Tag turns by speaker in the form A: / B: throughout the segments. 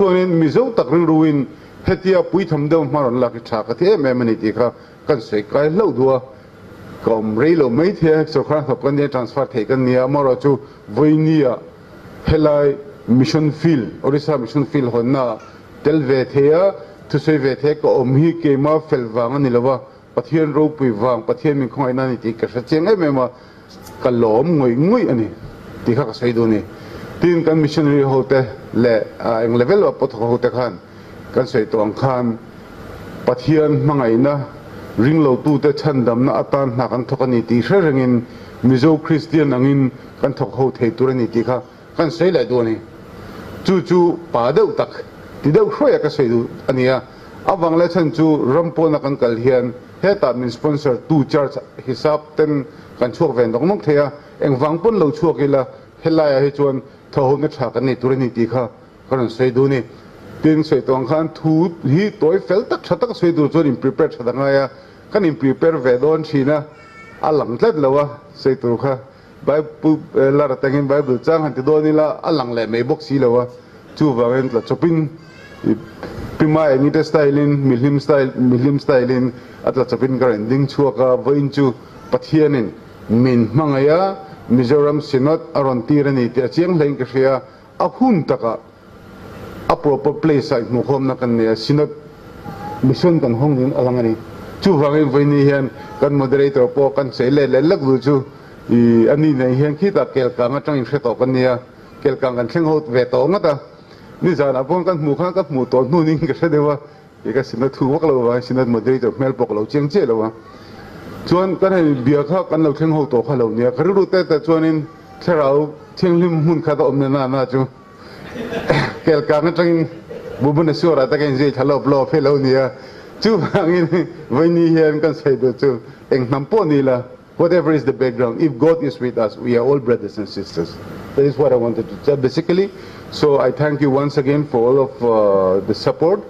A: Chuanin Mizo tak rilruin hetia puitham deuh hma rawn lak hi tha ka ti em em a ni tih kha kan sawi kai hlauh duh a, ka awm rei lo mai thei a, sawrkar hnawk kan nia, transfer theih kan nia, amaherawh chu vawinia helai Mission Field, Orissa Mission Field hawnna ah tel ve thei a, thusawi ve thei a ka awm hi keimah fel vang a ni lo va, Pathian ropui vang, Pathian min khawngaihna a ni tih ka hre chiang em em a, ka lawm ngawih ngawih a ni tih kha ka sawi duh a ni. Tin, kan missionary hote leh eng level ah pawh thawk hote khan kan sawi tawh ang khan Pathian hmangaihna ringlotute chhandamna atan hna kan thawk a ni tih hre rengin Mizo Kristian angin kan thawk ho thei tur a ni tih kha kan sawi leh duh a ni. Chu chu pa deuh tak ti deuh hruaia ka sawi duh a ni a. A vang leh chhan chu ram pawna kan kal hian hetah min sponsor tu church hisap ten kan chhuak ve nawk nawk thei a, engvang pawn lo chhuak ila helaiah hi chuan thawhona tha kan nei tur a ni tih kha ka rawn sawi duh a ni. Tin, sawi tawh ang khan thu hi tawi fel tak tha tak sawi tur chuan in prepare that a ngai a, kan in prepare ve dawn thin a, a lang tlat lo a sawi tur kha. Bible lar atangin Bible chang han ti dawn ila a lang leh mai bawk si lo a, chuvangin tla chawpin Pi Mai Anita style in mihlim style mihlim style in a tla chawpin ka rawn ding chhuak a, vawiin chu Pathianin min hmangaih a, Mizoram Synod a rawn tir a ni tih a chiang hlein ka hria, A hun takah a proper place ah hmuhkhawmna kan nei a, Synod Mission kan hawng ding a lang a ni. Chuvangin vawiini hian kan moderator pawh kan sawi let leh lek duh chu i a ni nei hian khitah kelkang atang in hre tawh kan nia, kelkang kan thleng ho ve tawh ngat a, nizanah pawh kan hmuh khan ka hmuh tawh hnu ning ka hre deuh a, i ka Synod thu vak lo vangin Synod moderator hmel pawh ka lo chiang chiah lo a. Chuan kan hei bia kha kan lo thleng ho tawh kha lo nia, ka rilru te te chuanin Thlarau Thianghlim hmun khat a awm na na na chu kelkang atangin Bhubaneswar ah takin zui thla lawp lawp hi lo nia. Chuvangin vawiini hian kan sawi duh chu eng hnam pawh ni la, whatever is the background, if God is with us, we are all brothers and sisters. That is what I wanted to say basically. So I thank you once again for all of the support.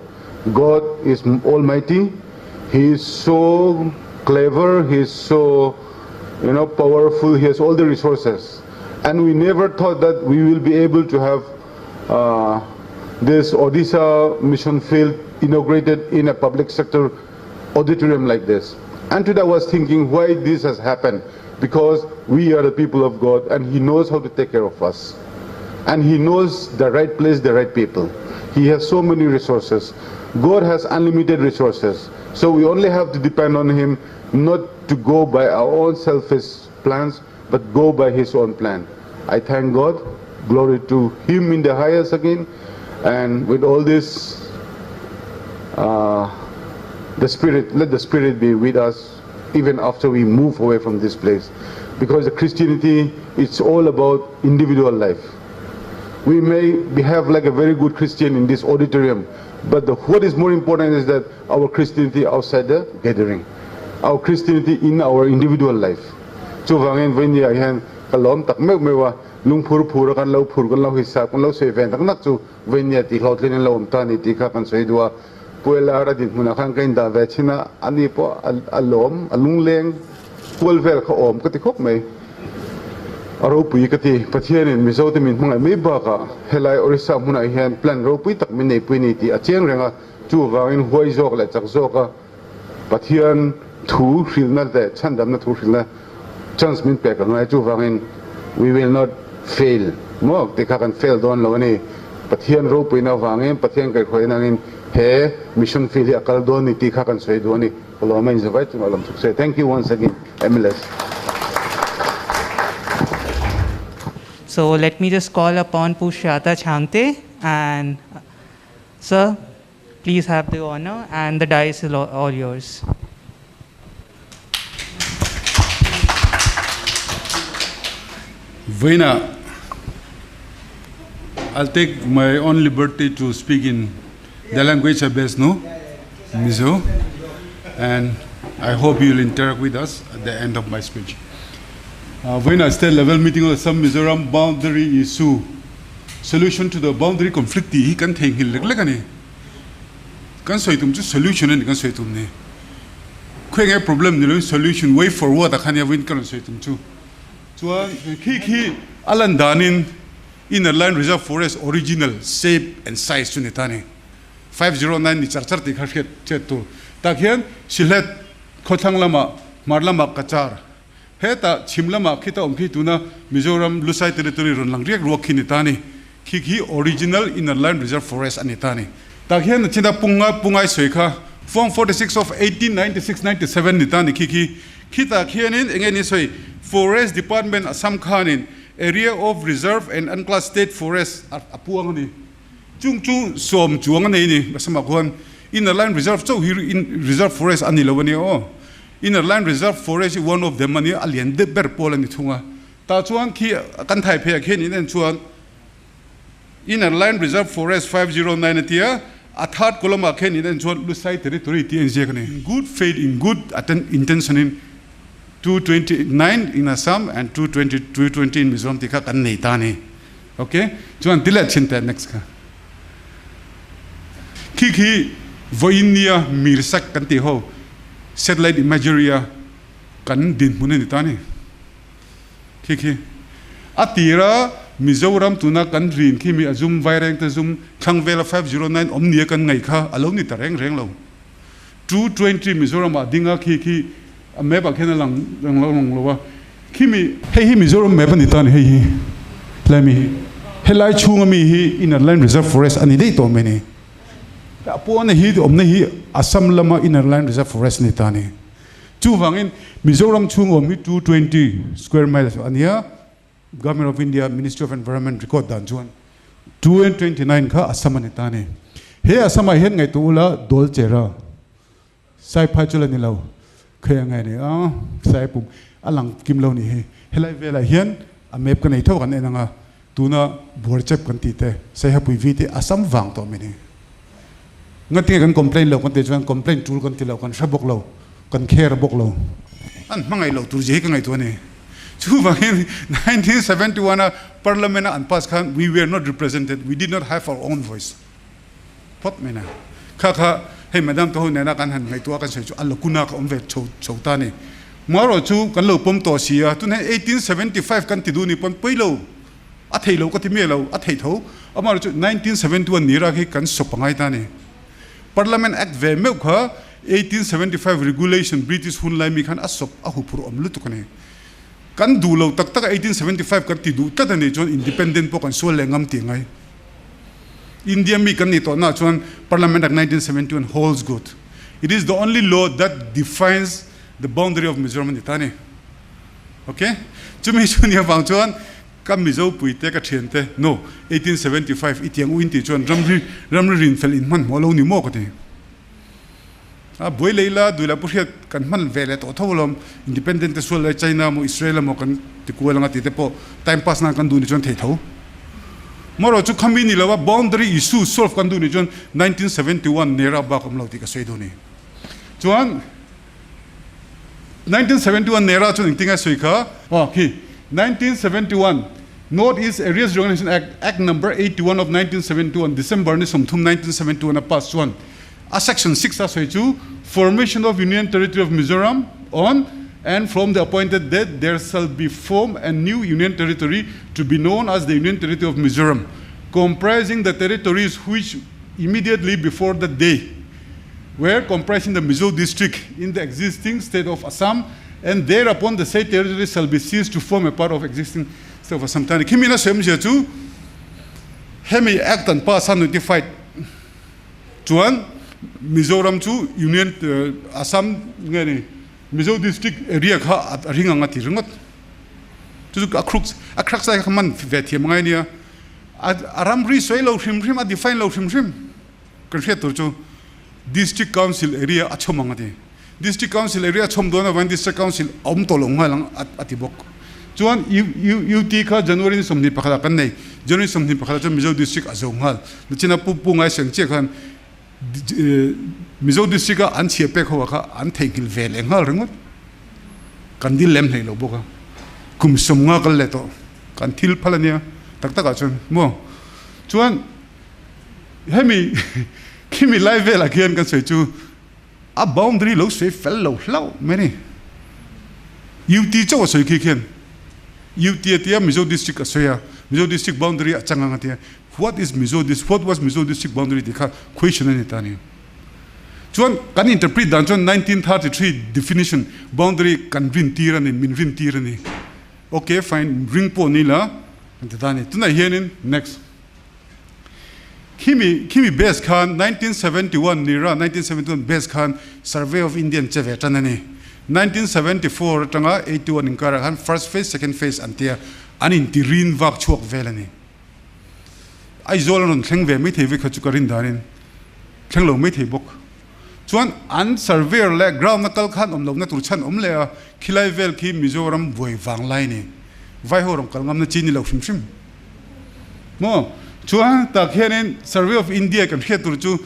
A: God is almighty. He is so clever, he is so you know powerful, he has all the resources. And we never thought that we will be able to have uh, this Odisha mission field inaugurated in a public sector auditorium like this. And today I was thinking why this has happened. Because we are the people of God and He knows how to take care of us. And He knows the right place, the right people. He has so many resources. God has unlimited resources. So we only have to depend on Him, not to go by our own selfish plans, but go by His own plan. I thank God. Glory to Him in the highest again. And with all this, uh, the Spirit, let the Spirit be with us even after we move away from this place. Because the Christianity, it's all about individual life. We may be have like a very good Christian in this auditorium, but the, what is more important is that our Christianity outside the gathering, our Christianity in our individual life. Chuvangin vawinia hian ka lawm tak meuh meuh a, lungphur phur a kan lo phur kan lo hisap kan lo sawi ve tak nak chu vawinia tih hlawhtlin an lo awm ta a ni tih kha kan sawi duh a. Pu LR a dinhmunah khan ka indah ve thin a, ani pawh a lawm, a lungleng kual vel kha awm ka ti khawp mai. A ropui ka ti, Pathianin Mizote min hmangaih mai bakah helai Orissa hmunah hian plan ropui tak min neipui a ni tih a chiang reng a, chuvangin huai zawk leh chak zawka Pathian thu hrilhna leh chhandamna thu hrilhna chance min pek a ngai, chuvangin we will not fail maw tih kha kan fail dawn lo a ni. Pathian ropuina avangin, Pathian kaihhruaina angin he mission field hi a kal dawn ni tih kha kan sawi duh a ni. Ka lawm a inzavai chungah lawm thuk se. Thank you once again MLS.
B: So let me just call upon Pu Hriata Chhangte and sir, Please have the honor and the dais is all yours.
C: Veena, I'll take my own liberty to speak in the language I best know, Mizo, and I hope you'll interact with us at the end of my speech. Veena, state level meeting of some Mizoram boundary issue Solution to the boundary conflict tih hi kan theihnghilh lek lek a ni. Kan sawi tum chu solution a ni kan sawi tum ni. Khawi nge problem ni loin solution way forward ah khan nia vawiin ka rawn sawi tum chu. Chuan khi khi a lan danin Inner Line Reserve Forest original shape and size chu ni ta ni. 509 ni char char tih kha hriat hriat tur. Tah khian Sylhet khawthlang lamah hmar lamah Cachar, hetah chhim lamah khita awm khi tuna Mizoram Lusai Territory rawn lang riak ruak khi ni ta ni. Khi khi original Inner Line Reserve Forest a ni ta ni. Tah khian a china punga pungai sawi kha Form 46 of 1896 97 ni ta ni khi khi. Khitah khianin eng nge ni sawi Forest Department Assam khanin Area of Reserve and Unclassed State Forest a puang a ni. Chung chu sawm chuang a nei ni. Assam-ah khuan Inner Line Reserve chauh hi Reserve Forest a ni lo a nia aw. Inner Line Reserve Forest hi one of them a nia, a lian deuh ber pawl a ni thung a. Tah chuan khi kan thai pheiah khian in en chuan Inner Line Reserve Forest 509 a tia, a third column-ah khian in en chuan Lusai Territory tih a inziak a ni. In good faith, in good intention in 229 in Assam and 220 in Mizoram tih kha kan nei ta a ni. Ok, chuan ti leh thin teh next kha. Khi khi vawiin nia mirsak kan tih ho satellite imagery a kan dinhmun a ni ta a ni. Khi khi a tira Mizoram tuna kan rin khi mi a zum Vairengte zum thlang vela 509 awm nia kan ngaih kha a lo ni ta reng reng lo. 220 Mizoram ah ding a khi khi a map ah khian a lang lang lo lang lo a khi mi hei hi Mizoram map a ni ta a ni hei hi tlai mi hi helai chhung a mi hi Inner Line Reserve Forest a ni daih tawh mai a ni a pawn a hi awmna hi Assam lama Inner Line Reserve Forest a ni ta a ni chuvangin Mizoram chhung awm hi 220 square miles a nia Government of India Ministry of Environment record dan chuan 229 kha Assam a ni ta a ni. He Assam ah hian ngaihtuah ula Dolchera Saiphai chu la ni lo khawi ang nge ni a Saipum a lang kim lo ni hi. Helai velah hian a map ka nei tho kan en anga tuna Buarchep kan tih te Saihapui vi te Assam vang tawh mai ni. Ngatinge kan complain lo kan tih chuan complain tul kan ti lo kan hre bawk lo kan care bawk lo. An hmangaih loh tur zia hi ka ngaihtuah a ni. Chuvangin 1971 a Parliament a an pass khan we were not represented, we did not have our own voice phawt mai na. Kha kha hei Madam te ho nena kan han ngaihtuah kan sawi chu a lacuna kha awm ve chho chho ta a ni. Marawh chu kan lo pawm tawh si a, tunah hian 1875 kan ti duh ni pawn pawi lo, a thei lo ka ti miah lo, a thei tho. Amaherawhchu 1971 ni rak hi kan sawp a ngai ta a ni. Parliament Act ve meuh kha 1875 Regulation British hun lai mi khan a sawp a huphurh awm lutuk a ni. Kan duh lo tak tak a 1875 kan ti duh tlat a nih chuan Independent pawh kan sual leh ngam tih ngai. India mi kan nih tawh naah chuan Parliament Act 1971 holds good. It is the only law that defines the boundary of Mizoram a ni ta a ni. Ok. Chumi chu nih avang chuan Ka Mizo puite ka thiante no 1875 i tiang u in tih chuan ramri ramri rin fel in hman hmuh a lo ni maw ka ti. A buai lei la duhlah pu hriat kan hman ve leh tawh tho alawm independent te sual lai China maw Israel emaw kan ti kual anga tih te pawh time pass nan kan duh ni chuan thei tho. Marawh chu khami ni lo a boundary issue solve kan duh ni chuan 1971 nera bak awm lo tih ka sawi duh ni. Chuan 1971 nera chuan engtin nge sawi kha? Aw khi 1971 North East Areas Reorganisation Act, Act Number 81 of 1971, December ni 30 1971 a pass chuan a section 6 a sawi chu Formation of Union Territory of Mizoram on and from the appointed date there shall be formed a new Union Territory to be known as the Union Territory of Mizoram comprising the territories which immediately before the day were comprising the Mizo district in the existing state of Assam and thereupon the said territory shall be ceased to form a part of existing state of Assam. Tani khimi na sem zia chu hemi act an pass a notified chuan Mizoram chu Union Assam nge ni Mizo district area kha a ring anga ti ringot chu chu a crux a crux ai kha man ve thiam ngai nia a ramri soi lo hrim hrim a define lo hrim hrim Kan hriat tur chu District Council area a chhawm ang a ti. District Council area a chhawm dawn avangin District Council a awm tawh lo nghal ang a ti bawk. Chuan UT kha January ni 21 ah kan nei. January 21 ah chuan Mizo District a zo nghal. Nachina Pu Pu Ngaiseng chiah khan Mizo District a an chhiah pek ho ah kha an theihnghilh ve leh nghal ringawt. Kan dil lem hlei lo bawk a. Kum 50 kal leh tawh kan thil phal a nia tak tak ah chuan maw. Chuan Hemi khimi lai velah khian kan sawi chu a boundary lo sawi fel lo hlauh mai a ni. UT chauh a sawi khi khian. UT a tia Mizo district a sawi a, Mizo district boundary a chang ang a tia. What is Mizo district, what was Mizo district boundary tih kha question a ni ta a ni. Chuan kan interpret dan chuan 1933 definition boundary kan rin tir a ni, min rin tir a ni. Ok fine, ring pawh ni la kan ti ta a ni. Tunah hianin next. Khimi khimi base khan 1971 nira 1971 base khan Survey of India an che ve tan a ni. 1974 atanga 81 inkarah khan first phase second phase an tia an inti rin vak chhuak vel a ni. Aizawl an rawn thleng ve maithei vek kha chu ka rin danin thleng lo maithei bawk. Chuan an surveyor leh ground a kal khan awm lohna tur chhan awm leh a, khilai vel khi Mizoram buai vang lai ni. Vai ho rawn kal ngamna chi ni lo hrim hrim. Maw? Chuan tak hianin Survey of India kan hriat tur chu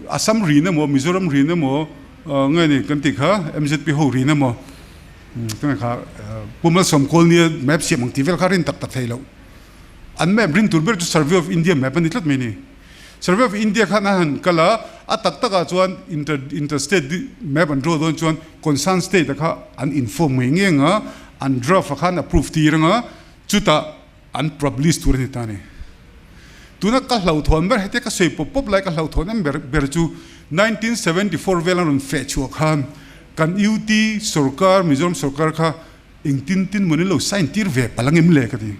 C: Assam rin emaw Mizoram rin emaw nge ni kan tih kha MZP ho rin emaw tunah kha Pu Malsawm Kawlnia map siam ang tih vel kha rin tak tak thei loh. An map rin tur ber chu Survey of India map a ni tlat mai ni. Survey of India khan a han kal a, a tak takah chuan inter inter state map an draw dawn chuan concern state a kha an inform ngei ngei ang a, an draft a khan approve tir ang a, chutah an publish tur a ni ta a ni. Tuna ka hlauhthawn ber hetia ka sawi pawp pawp lai ka hlauhthawn em ber ber chu 1974 vel an rawn feh chhuah khan kan UT sorkar Mizoram sorkar kha Engtin tin maw ni lo sign tir ve palh angem le ka ti.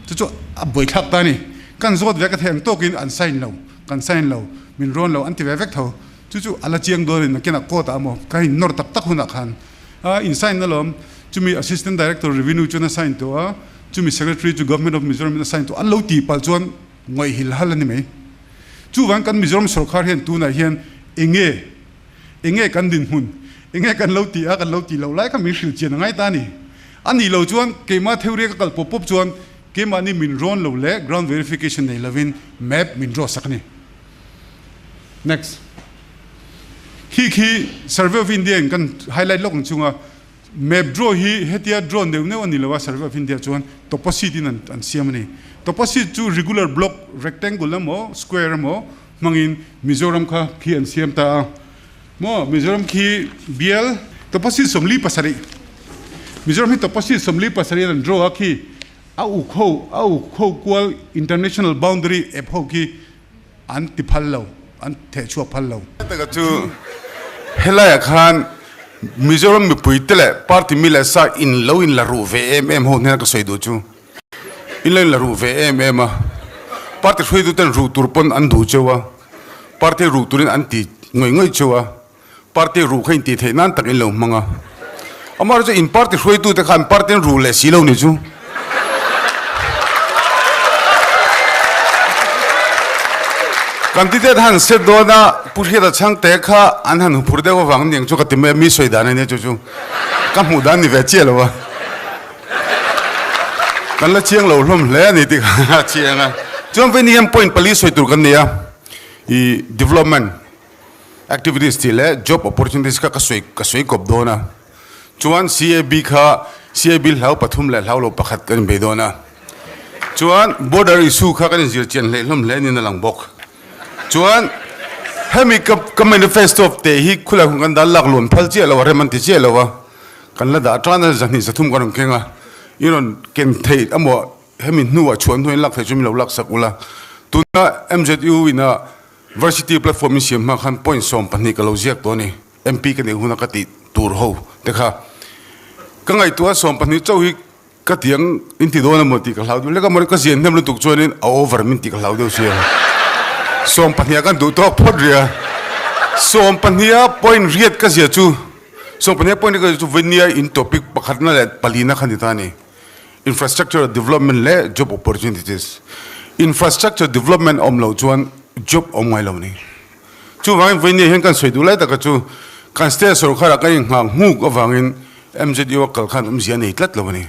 C: Chu chu a buaithlak ta a ni. Kan zawt ve ka thei ang tawkin an sign lo, kan sign lo, min rawn lo an ti ve vek tho. Chu chu a la chiang dawn in nakinah court ah maw ka in nawr tak tak hunah khan a in sign alawm. Chumi Assistant Director Revenue chuan a sign tawh a, chumi Secretary chu Government of Mizoram in a sign tawh a, an lo tih palh chuan ngaih hil hal a ni mai. Chuvang kan Mizoram sorkar hian tunah hian enge Enge kan dinhmun? Enge kan lo tih a, kan lo tih loh lai kha min hrilh chian a ngai ta a ni. A nih loh chuan keimah theory a ka kal pawp pawp chuan keimahni min rawn lo leh ground verification nei lovin map min draw sak a ni. Next. Khi khi Survey of India in kan highlight lawk ang chunga map draw hi hetia draw neuh neuh a ni lo a, Survey of India chuan toposheet in an siam a ni. Toposheet chu regular block rectangle emaw square emaw Hmangin Mizoram kha khi an siam ta a maw? Mizoram khi bial Topasi 47 Mizoram hi Topasi 47 an draw a khi a uk ho a uk ho kual international boundary ep ho khi an ti phal lo an theh chhuak phal lo.
A: Taka chu helaiah khan Mizoram mipui te leh party mi leh sa in lo in la ruh ve em em ho hnena ka sawi duh chu. In lo in la ruh ve em em a, party hruaitu ten ruh tur pawn an duh cheu a, party ruh turin an ti ngawih ngawih cheu a, party ruh kha in tih theih nan tak in lo hmang a, amaherawhchu in party hruaitu te khan party an ruh leh si lo ni chu. Kan tite han set dawn a, Pu Hriata Chhangte kha an han huphur deuh avang aniang chu ka ti mai a, mi sawi dan a nia chu chu ka hmuh dan ni ve chiah lo a. Kan la chiang lo hlawm hle a ni tih kha a chiang a. Chuan vei ni hian point pali sawi tur kan nei a, i development activities tih leh job opportunities kha ka sawi ka sawi kawp dawn a. Chuan CAB kha CAB hlau pathum leh hlau lo pakhat kan inbei dawn a. Chuan border issue kha kan inzir chian hlei hlawm hle niin a lang bawk. Chuan hemi ka ka manifesto te hi khulai hun kan dal lak luan phal chiah lo a, rem an ti chiah lo a. Kan la dah tan a, zahnih zathum kan rawn keng a, i rawn ken theih emaw hemi hnuah chhuan hnuaiin lak theih chu min lo lak sak ula. Tuna MZU ina Varsity platform in siam hma khan point 12 ka lo ziak tawh a ni, MP ka neih huna ka tih tur ho te kha. Ka ngaihtuah a 12 chauh hi ka tiang in ti dawn emaw tih ka hlau deuh hlek a, mahni ka zian hnem lutuk chuanin a over min tih ka hlau deuh sia. 12 ah kan duh tawk phawt rih a, 12 a point riat ka zia chu 12 point hi chu Venia in topic pakhatna leh palina kha ni ta a ni. Infrastructure development leh job opportunities. Infrastructure development awm loh chuan job awm ngai lo ni. Chuvangin Venia hian kan sawi duh lai taka chu kan state sorkharah kan inghak nghuk avangin MZU a kal khan awmzia nei tlat lo a ni.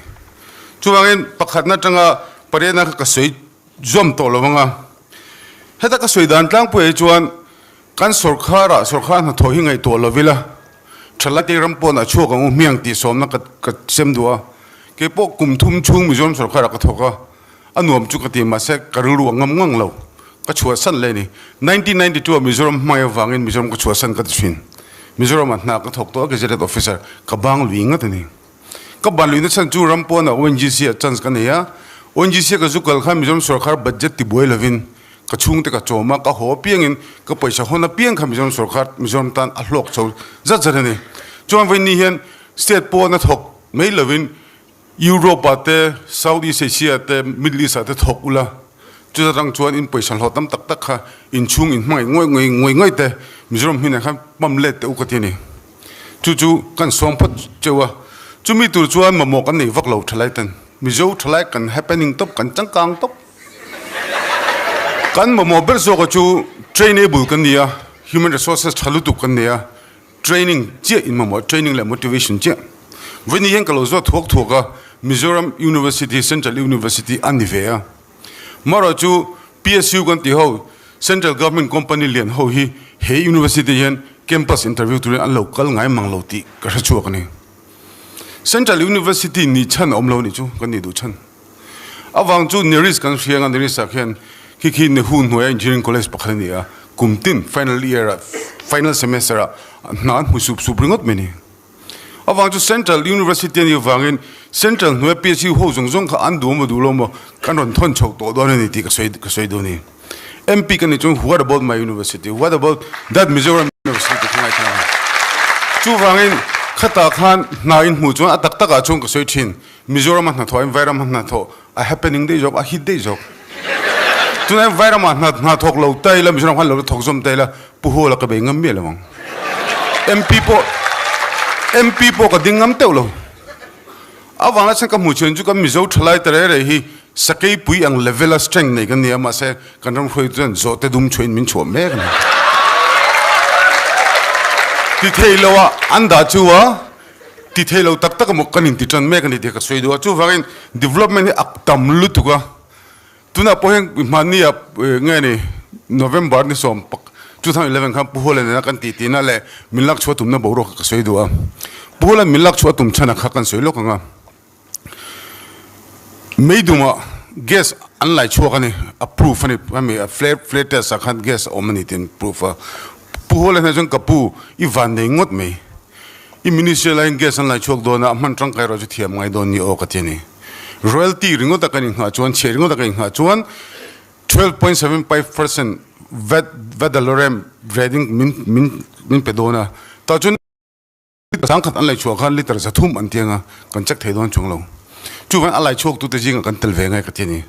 A: Chuvangin pakhatna atanga pariatna kha ka sawi zawm tawh lo anga heta ka sawi dan tlangpuiah hi chuan Kan sorkharah sorkar hnathawh hi ngaihtuah lo ila, thalate ram pawn a chhuak ang u hmiang tih sawmna ka ka sem duh a. Kei pawh kum thum chhung Mizoram sorkarah ka thawk a, a nuam chu ka ti mahse ka rilru a ngam ngang lo, ka chhuahsan leh a ni. 1992 ah Mizoram hmai avangin Mizoram ka chhuahsan ka ti thin. Mizoramah hna ka thawk tawh a, Gazetted Officer ka bang lui ngat a ni.
C: Ka ban luihna chhan chu ram pawnah ONGC ah chance ka nei a, ONGC a ka zu kal khan Mizoram sorkar budget ti buai lovin ka chhungte ka chawm a, ka haw apiangin ka pawisa hawn apiang kha Mizoram sorkar Mizoram tan a hlawk chho zat zat a ni. Chuan vawiin hian state pawna thawk mai lovin Europe ah te, South East Asia te, Middle East ah te thawk ula, chuta tang chuan in pawisa hlawh tam tak tak kha inchhung in hmangaih ngawih ngawih ngawih ngawih te Mizoram hminah khan pump let teh u ka ti a ni. Chu chu kan sawm phawt cheu a, chumi tur chuan mamawh kan nei vak lo thalai ten. Mizo thalai kan happening tawp, kan changkang tawp. Kan mamawh ber zawka chu trainable kan ni a, human resources tha lutuk kan nei a, training chiah in mamawh, training leh motivation chiah. Vawiin hian ka lo zawt thuak thuak a, Mizoram University, Central University a ni ve a. Marawh chu PSU kan tih ho, Central Government Company lian ho hi he University hian campus interview turin an lo kal ngai mang lo tih ka hre chhuak a ni. Central University ni chhan a awm lo nih chu kan nih duh chhan. Avang chu NERIST kan hria anga NERIST ah khian khi khi Nehu hnuaia Engineering College pakhat a ni a, kum tin final year ah final semester ah hna an hmu sup sup ringawt mai a ni. Avang chu Central University a nih avangin Central hnuaia PSU ho zawng zawng kha an duh emaw duh lo emaw kan rawn thawn chhoh tawh dawn a ni tih ka sawi ka sawi dawn a ni. MP ka nih chuan what about my university, what about that Mizoram University tih kha ngaithla ang. Chuvangin khatah khan hna in hmuh chuan a tak takah chuan ka sawi thin. Mizoram a hnathawh in Vairam a hnathawh a happening daih zawk, a hit daih zawk. Tunah hian Vairam ah hna hnathawk lo ta ila Mizoram khan lo la thawk zawm ta ila Pu Hawla ka bei ngam miah lo ang. MP pawh MP pawh ka ding ngam teuh lo. Avang la chhan ka hmuh chhian chu kan Mizo thalai ta reh reh hi sakei pui ang level a strength nei kan ni a mahse kan ram hruaitu chuan zawhte dum chhuahin min chhuah mek a ni. Ti thei lo a an dah chu a Ti thei lo tak tak emaw kan inti tan mek a ni tih ka sawi duh a, chuvangin development hi a tam lutuk a, tunah pawh hian hmanni ah nge ni November ni sawm pak 2011 khan Pu Huala nena kan tih tihna leh min lak chhuah tumna boruak kha ka sawi duh a, Pu Huala min lak chhuah tum chhan a kha kan sawi lawk ang a, Meidumah gas an lai chhuak a ni, a proof a ni, hemi flare flare test ah khan gas a awm a ni tiin proof a, Pu Huala hnenah chuan ka pu i van nei ngawt mai. I ministry laiin gas an lai chhuak dawn a, a hman tangkai erawh chu thiam ngai dawn ni aw ka ti a ni. Royalty ringawta kan inghah chuan, chhiah ringawta kan inghah chuan 12.75% vat vat valorem grading min min min pe dawn a. Tah chuan sangkhat an lai chhuah khan liter 300 an tiang a, kan check thei dawn chuang lo. Chuvangin a lai chhuaktute zingah kan tel ve ngai ka ti a ni.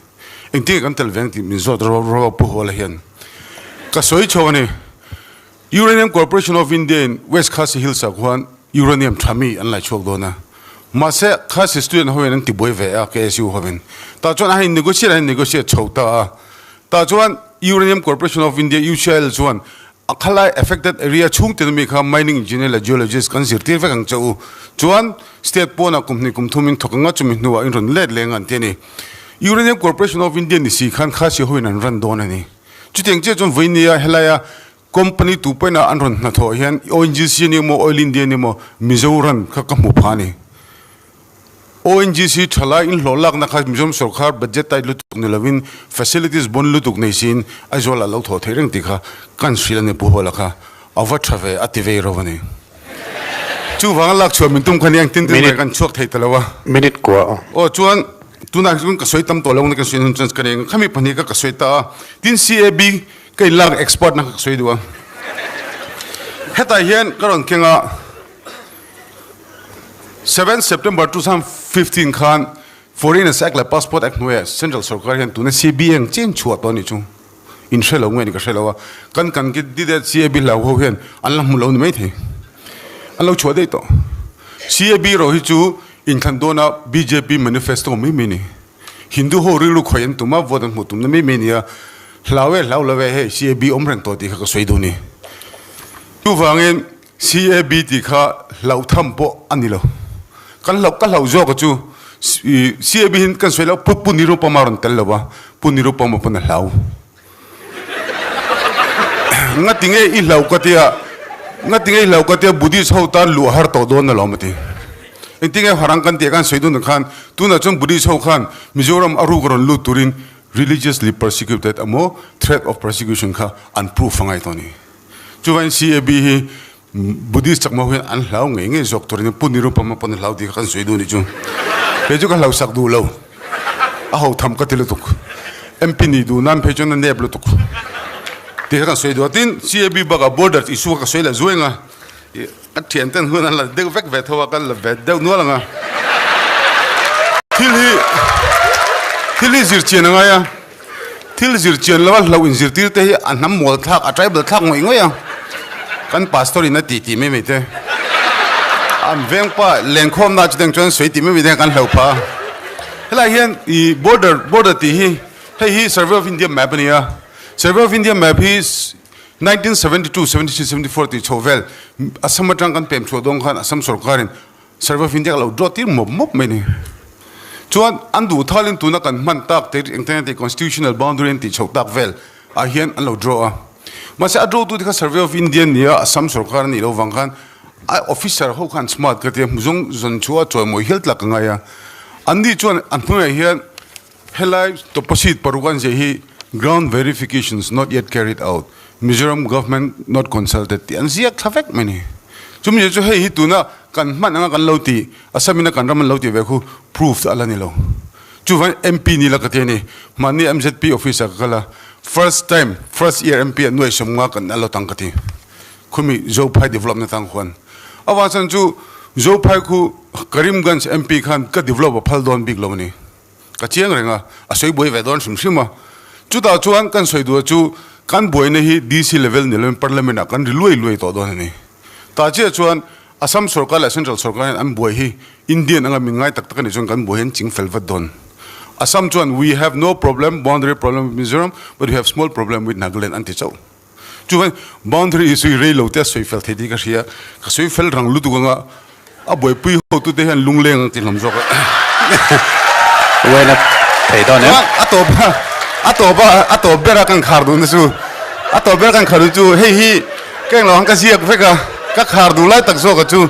C: Engtin nge kan tel ve ang tih min zawt ro pu Hawla hian ka sawi chho a ni. Uranium Corporation of India in West Khasi Hills ah khuan uranium tha mi an lai chhuak dawn a, mahse Khasi student ho in an ti buai ve a KSU ho in. Tah chuan a in negotiate a in negotiate chho ta a, tah chuan Uranium Corporation of India, UCIL, chuan a khalai affected area chhung tin ami kha mining engineer leh geologist kan zirtir vek ang che u, chuan state pawnah kum hnih kum thum in thawk anga chumi hnuah in rawn let leng an ti a ni. Uranium Corporation of India ni si khan Khasi ho in an run dawn a ni. Chutiang chiah chuan vawinia helaia company tu pawhin an rawn hnathawh hian ONGC a ni emaw Oil India a ni emaw Mizoram kha ka hmu pha a ni. ONGC thalai inhlawh lakna kha Mizoram sorkar budget tight lutuk ni lovin facilities bon lutuk nei siin Aizawl ah lo thawh theih reng tih kha kan hrilh a ni Pu Hawla kha a va tha ve a ti vei ro a ni. Chuvanga lak chhuah min tum kha nia engtin tin mai kan chhuak thei ta lo a.
D: Minute kua.
C: Aw chuan tunah chuan ka sawi tam tawh lo na kan sawi hun chuan ka nei ang khami pahnih kha ka sawi ta a tin CAB ka in lak expert na kha ka sawi duh a hetah hian ka rawn keng a 7 September 2015 khan Foreigners Act leh Passport Act hnuaiah Central sorkar hian tuna CAB ang chen chhuah tawh a nih chu. In hre lo nge ni ka hre lo a, kan kan candidate CAB hlau ho hian an la hmu lo ni maithei. An lo chhuah daih tawh. CAB erawh hi chu inthlan dawna bjp manifesto mai mai ni. Hindu ho rilru khawih an tum a, vote an hmuh tumna mai mai ni a, hlau e hlau lo e hei CAB awm reng tawh tih kha ka sawi duh ni. Chuvangin CAB tih kha hlauh tham pawh a ni lo. Kan hlauh ka hlauh zawk a chu CAB hi kan sawi lo Pu Pu Nirupama rawn tel lo a, Pu Nirupama pawn a hlau. Ngati nge i hlauh ka tia, ngati nge i hlauh ka tia Buddhist ho tan luh a har tawh dawn alawm a ti. Engtin nge harang kan tih a kan sawi dun khan tunah chuan Buddhist ho khan Mizoram a ruk a rawn lut turin religiously persecuted emaw threat of persecution kha an proof a ngai tawh a ni. Chuvangin CAB hi. Buddhist chakma ho hian an hlau ngei ngei zawk tur a ni. Pu Nirupama pawn a hlau tih kha kan sawi duh a nih chu. Kei chu ka hlau sak duh lo. A ho tham ka ti lutuk. MP nih duh nan phei chuan a nep lutuk tih kha kan sawi duh a. Tin, CAB bakah border issue kha ka sawi leh zuai ang a. Ka thian ten hun an la deuh vek ve tho a, kan la ve deuh nual ang a. Thil hi thil hi zir chian a ngai a. Thil zir chian lova hlauh inzirtir te hi a hnam mual thlak, a tribal thlak ngawih ngawih a. Kan pastor in a tih tih mai mai te. An vengpa lenkhawmna chuteng chuan sawi tih mai mai te kan hlauh phah a. Helai hian i border border tih hi hei hi Survey of India map a ni a. Survey of India map hi 1972, 73, 74 tih chho vel Assam atang kan pem chhuah dawn khan Assam sorkarin Survey of India ka lo draw tir mawp mawp mai ni. Chuan an duh thalin tuna kan hman tak te engtin tih constitutional boundary an tih chhoh tak vel ah hian an lo draw a. Mahse a draw tu te kha Survey of India nia Assam sorkar a nih loh vang khan a officer ho khan smart ka tia hmuzawng zawn chu a chawimawi hial tlak ka ngai a. An ni chuan an hnuaiah hian Helai tawpasit paruk an ziah hi Ground verifications not yet carried out, Mizoram government not consulted tih an ziak thla vek mai a ni. Chumi chu hei hi tuna kan hman anga kan lo tih, Assam ina kan ram an lo tih ve khu proof a la ni lo. Chuvangin MP ni la ka ti a ni. Mahni MZP office ah ka kal a, first time, first year MP ah nuaihsawm nga kan a lot ang ka ti. Khumi Zophai develop na tang khuan. Avang chuan chu Zophai khu Karimganj MP khan ka develop a phal dawn bik lo a ni. Ka chiang reng a, a sawi buai ve dawn hrim hrim a. Chutah chuan kan sawi duh chu kan buaina hi DC level ni lovin Parliament ah kan ri luai luai tawh dawn a ni. Tah chiah chuan Assam sorkar leh Central sorkar hian an buai hi Indian anga min ngai tak tak a nih chuan kan buai hi an ching fel vat dawn. Assam chuan we have no problem, boundary problem with Mizoram but we have small problem with Nagaland an ti chauh. Chuan boundary hi sawi rei lo te a sawi fel thei tih ka hria, ka sawi fel rang lutuk anga a buaipui hotute hian lungleng ang ti hlawm zawk a.
D: Uain a thei dawn em?
C: Chuan a tawp a, a tawp a, a tawp ber a kan khar duhna chu, a tawp ber a kan khar duh chu hei hi ka englo ang ka ziak vek a, ka khar duh lai tak zawk a chu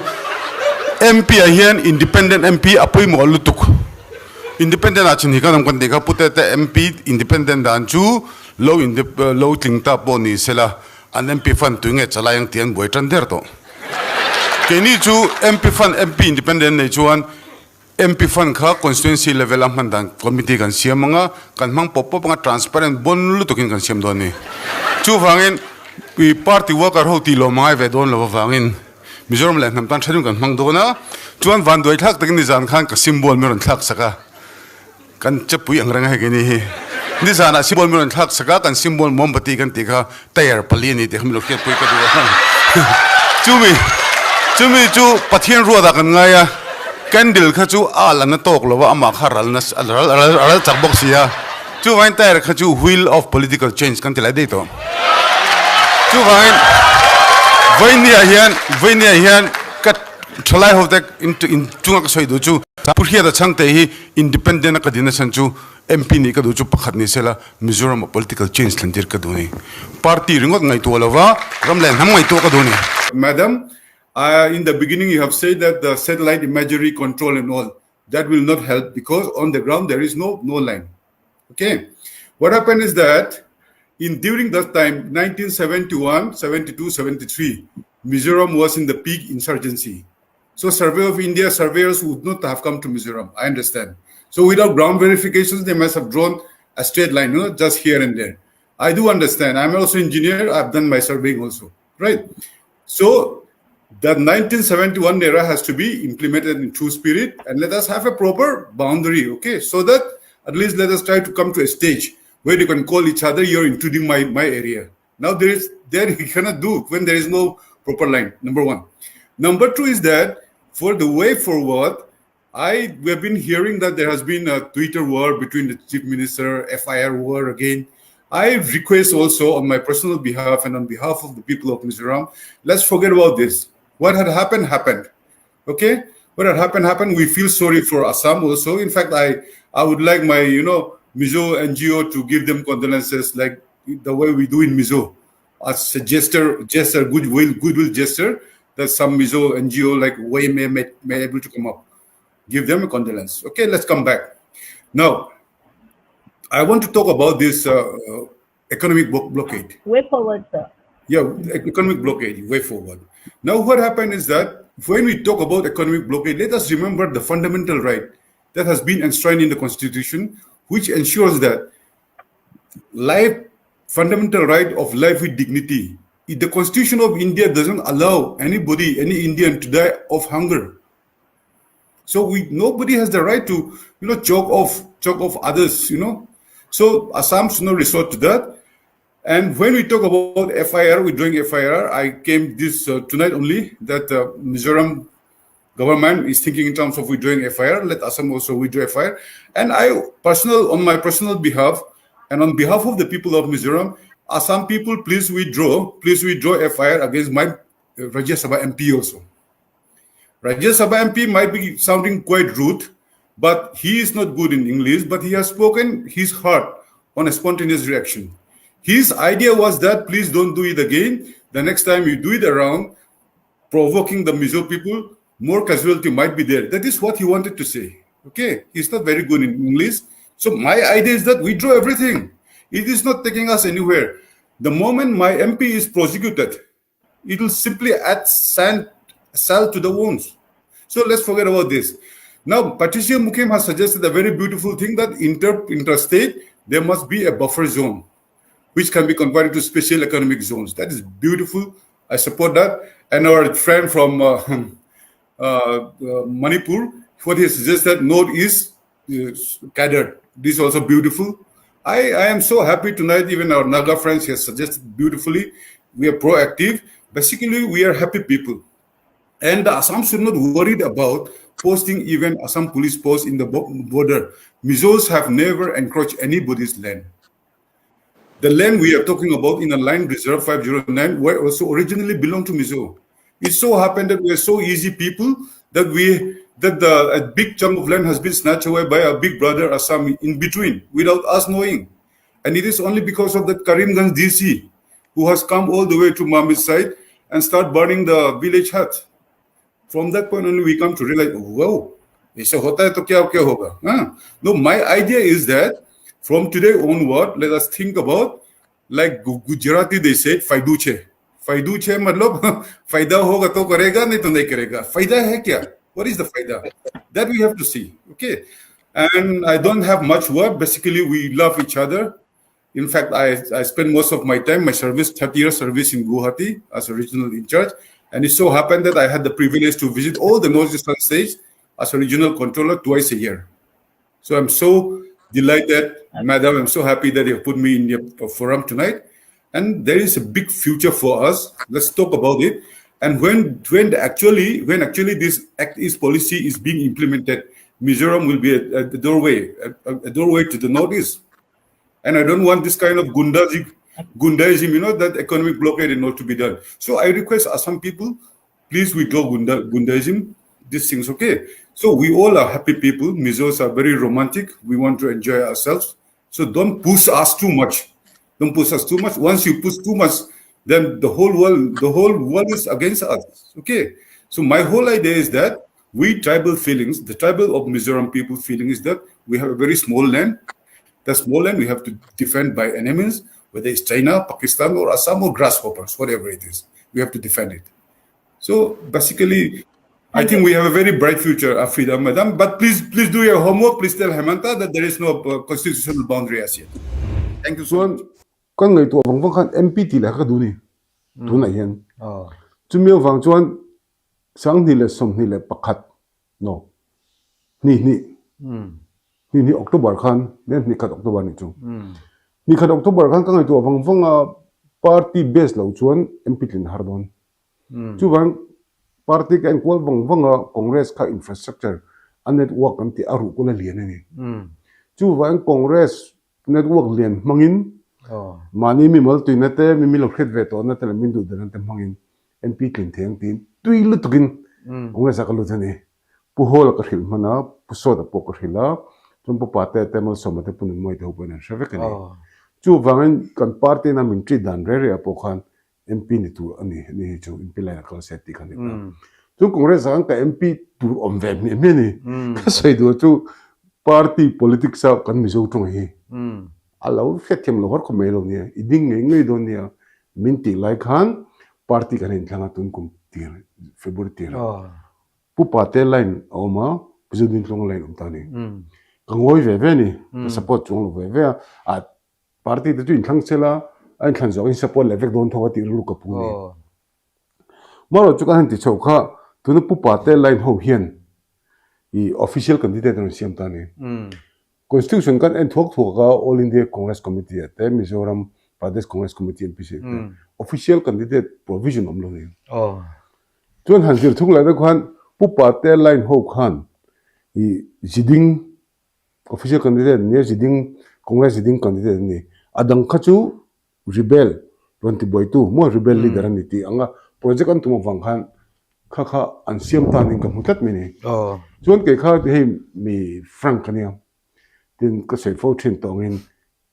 C: MP ah hian independent MP a pawimawh lutuk. Independent ah chin hi kan awm kan tih kha Pute te MP independent dan chu Lo in lo tling ta pawh ni sela an MP fund tui nge chalai ang tih an buai tan der tawh. Keini chu MP fund MP independent nei chuan MP fund kha constituency level a hman dan committee kan siam anga kan hmang pawp pawp anga transparent bon lutukin kan siam dawn a ni. Chuvangin party worker ho tih lawm a ngai ve dawn lo avangin Mizoram leh hnam tan thenin kan hmang dawn a, chuan vanduai thlak takin nizan khan ka symbol min rawn thlak sak a. Kan chepui ang reng a hei keini hi. Nizanah symbol min rawn thlak sak a, kan symbol mombati kan tih kha tyre pali a ni tih kha min lo hriatpui ka duh a. Chumi, chumi chu Pathian ruatah kan ngai a, candle kha chu a alh an a tawk lo a, amah kha ral nasa, a ral, a ral chak bawk si a. Chuvangin tyre kha chu wheel of political change kan ti lai daih tawh. Chuvangin vawinia hian, vawinia hian ka thalai ho te in chunga ka sawi duh chu Pu Hriata Chhangte hi Independent a ka din nachhan chu MP nih ka duh chu pakhat ni sela Mizoram ah political change thlen tir ka duh ni. Party ringawt ngaihtuah lova ram leh hnam ngaihtuah ka duh ni.
A: Madam, in the beginning you have said that the satellite imagery control and all that will not help because on the ground there is no no line. Okay. What happened is that in during that time 1971, 72, 73, Mizoram was in the peak insurgency. So Survey of India surveyors would not have come to Mizoram. I understand. So without ground verifications, they must have drawn a straight line, you know, just here and there. I do understand. I'm also engineer. I've done my surveying also, right? So that 1971 era has to be implemented in true spirit and let us have a proper boundary, okay? So that at least let us try to come to a stage where you can call each other, you're intruding my, my area. Now there is there you cannot do when there is no proper line, number one. Number two is that for the way forward, I we have been hearing that there has been a Twitter war between the chief minister, FIR war again. I request also on my personal behalf and on behalf of the people of Mizoram, let's forget about this. What had happened, happened. Okay? What had happened, happened. We feel sorry for Assam also. In fact, I, I would like my, you know, Mizo NGO to give them condolences like the way we do in Mizo. As a gesture, gesture, goodwill, goodwill gesture that some Mizo NGO like way may, may, may able to come up. Give them a condolence. Okay, let's come back. Now, I want to talk about this uh, uh economic blockade.
E: Way forward, sir.
C: Yeah, economic blockade, way forward. Now, what happened is that when we talk about economic blockade, let us remember the fundamental right that has been enshrined in the constitution, which ensures that life, fundamental right of life with dignity. If the constitution of India doesn't allow anybody, any Indian to die of hunger. So we nobody has the right to, you know, choke off, choke off others, you know. So Assam should not resort to that. And when we talk about FIR, we're doing FIR. I came this uh, tonight only that uh, Mizoram government is thinking in terms of withdrawing FIR. Let Assam also withdraw FIR. And I personal on my personal behalf and on behalf of the people of Mizoram, Assam people, please withdraw, please withdraw FIR against my uh, Rajya Sabha MP also. Rajya Sabha MP might be sounding quite rude, but he is not good in English, but he has spoken his heart on a spontaneous reaction. His idea was that please don't do it again. The next time you do it around, provoking the Mizo people, more casualty might be there. That is what he wanted to say. Okay, he's not very good in English. So my idea is that we draw everything. It is not taking us anywhere. The moment my MP is prosecuted, it will simply add sand, salt to the wounds. So let's forget about this. Now, Patricia Mukhim has suggested a very beautiful thing that inter interstate, there must be a buffer zone, which can be converted to special economic zones. That is beautiful. I support that. And our friend from uh, uh, uh, Manipur, what he suggested, Northeast is gathered. This is also beautiful. I, I am so happy tonight. Even our Naga friends has suggested beautifully. We are proactive. Basically, we are happy people. And the Assam should not worried about posting even Assam police post in the border. Mizos have never encroached anybody's land. The land we are talking about in a line reserve 509 were also originally belonged to Mizo. It so happened that we are so easy people that we that the a big chunk of land has been snatched away by our big brother Assam in between without us knowing. And it is only because of that Karimganj DC who has come all the way to Mami's side and start burning the village hut. From that point only we come to realize, whoa, ऐसा होता है तो क्या क्या होगा? Huh? No, my idea is that from today onward, let us think about like Gujarati they said, faidu che. Faidu che matlab फायदा होगा तो करेगा नहीं तो नहीं करेगा. फायदा है क्या? What is the faida? That we have to see. Okay. And I don't have much word. Basically, we love each other. In fact, I, I spend most of my time, my service, 30 years service in Guwahati as a regional in charge. And it so happened that I had the privilege to visit all the Northeastern states as a regional controller twice a year. So I'm so delighted, madam. I'm so happy that you have put me in your forum tonight. And there is a big future for us. Let's talk about it. And when when actually when actually this Act East policy is being implemented, Mizoram will be a, a doorway, a, a doorway to the northeast. And I don't want this kind of gundaism, gundaism, you know, that economic blockade and all to be done. So I request Assam people, please withdraw gunda, gundaism, these things, okay? So we all are happy people. Mizos are very romantic. We want to enjoy ourselves. So don't push us too much. Don't push us too much. Once you push too much, then the whole world, the whole world is against us. Okay. So my whole idea is that we tribal feelings, the tribal of Mizoram people feeling is that we have a very small land. The small land we have to defend by enemies, whether it's China, Pakistan, or Assam or grasshoppers, whatever it is. We have to defend it. So basically, I think we have a very bright future, Afrida, madam. But please, please do your homework. Please tell Hemanta that there is no uh, constitutional boundary as yet. Thank you so
A: Chuan
C: much.
A: kan ngaihtuah vang vang khan MP tih leh kha ka duh ni tunah hian. Chumi avang chuan 2021 no hnih hnih hnih hnih October khan nen hnih khat October nih chu. Hnih khat October khan ka ngaihtuah vang vang a party base lo chuan MP tlin har dawn. Chuvang party ka enkual vang vang a Congress kha infrastructure a network an tih a ruh kul a lian a ni. Chuvang Congress network lian hmangin mahni mimal tuina te mi lo hriat ve tawhna te leh min duh dan te hmangin MP tlin thei ang tiin tui lutukin Congress ah ka lut a ni. Pu Hall a ka hrilh hman a, Pu Sawta pawh ka hrilh a, chuan Pu Pate te Malsawma te Pu Nunmawii te ho pawhin an hre vek a ni. Chuvangin kan party ina min treat dan reh reh ah pawh khan MP ni tur a ni, ni hi chu MP line a kal se tih kha ni ta. Chuan Congress ah khan ka MP tur awm ve hmiah hmiah a ni. Ka sawi duh chu party politics a kan Mizo tawng hi a lo hriatthiam lo har khawp mai lo nia, i ding ngei ngei dawn nia. Min tih lai khan party kan inthlang a tun kum tir February tir ah Pu Pate line a awm a, Pu Zodintluanga line a awm ta a ni. Ka ngawi ve ve a ni, ka support chuang lo ve ve a, ah party te chu inthlang sela a inthlan zawh in support leh vek dawn tho a tih rilru ka pu a ni. Marawh chu kan han ti chho kha tuna Pu Pate line ho hian i official candidate an rawn siam ta a ni. Constitution kan en thuak thuak a, All India Congress Committee ah te, Mizoram Pradesh Congress Committee MPC ah te official candidate provision awm lo ni. Chuan han zir thung leh deuh khan Pu Pate line ho khan i ziding official candidate an nia, ziding Congress ziding candidate an ni. A dang kha chu rebel rawn ti buaitu maw rebel leader a ni tih anga project an tum avang khan kha kha an siam tan in ka hmu tlat mai ni. Chuan kei kha hei mi frank a nia tin ka sawi fo thin tawh angin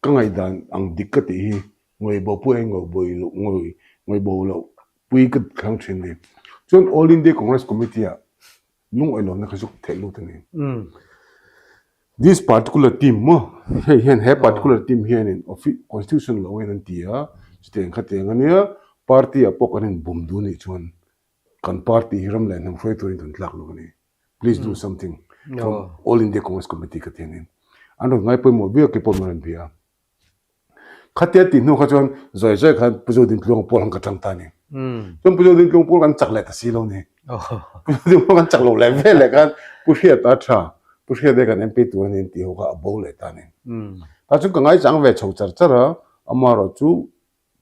A: ka ngaihdan ang dik ka tih hi ngawi bo pui a ngawi bo loh ngawi ngawi bo loh pui ka thlang thin ni. Chuan All India Congress Committee ah Lungawi lohna kha zuk theih lut a ni. This particular team maw hei hian he particular team hianin constitution lo in an ti a, chutiang kha tiang a nia, party ah pawh kan inbum duh nih chuan kan party hi ram leh hnam hruai turin kan tlak lo a ni. Please do something from All India Congress Committee ka ti a ni. An rawn ngai pawimawh viau kei pawh min rawn bia a. Khatia tih hnu kha chuan zawi zawi khan Pu Zodintluanga pawl han ka tang ta a ni. Chuan Pu Zodintluanga pawl kan chak leh ta si lo ni. Pu Zodintluanga kan chak lo leh vel leh khan Pu Hriata tha, Pu Hriata kan MP tur a ni an tih ho kha a bo leh ta a ni. Tah chuan ka ngaichang ve chho char char a, amaherawh chu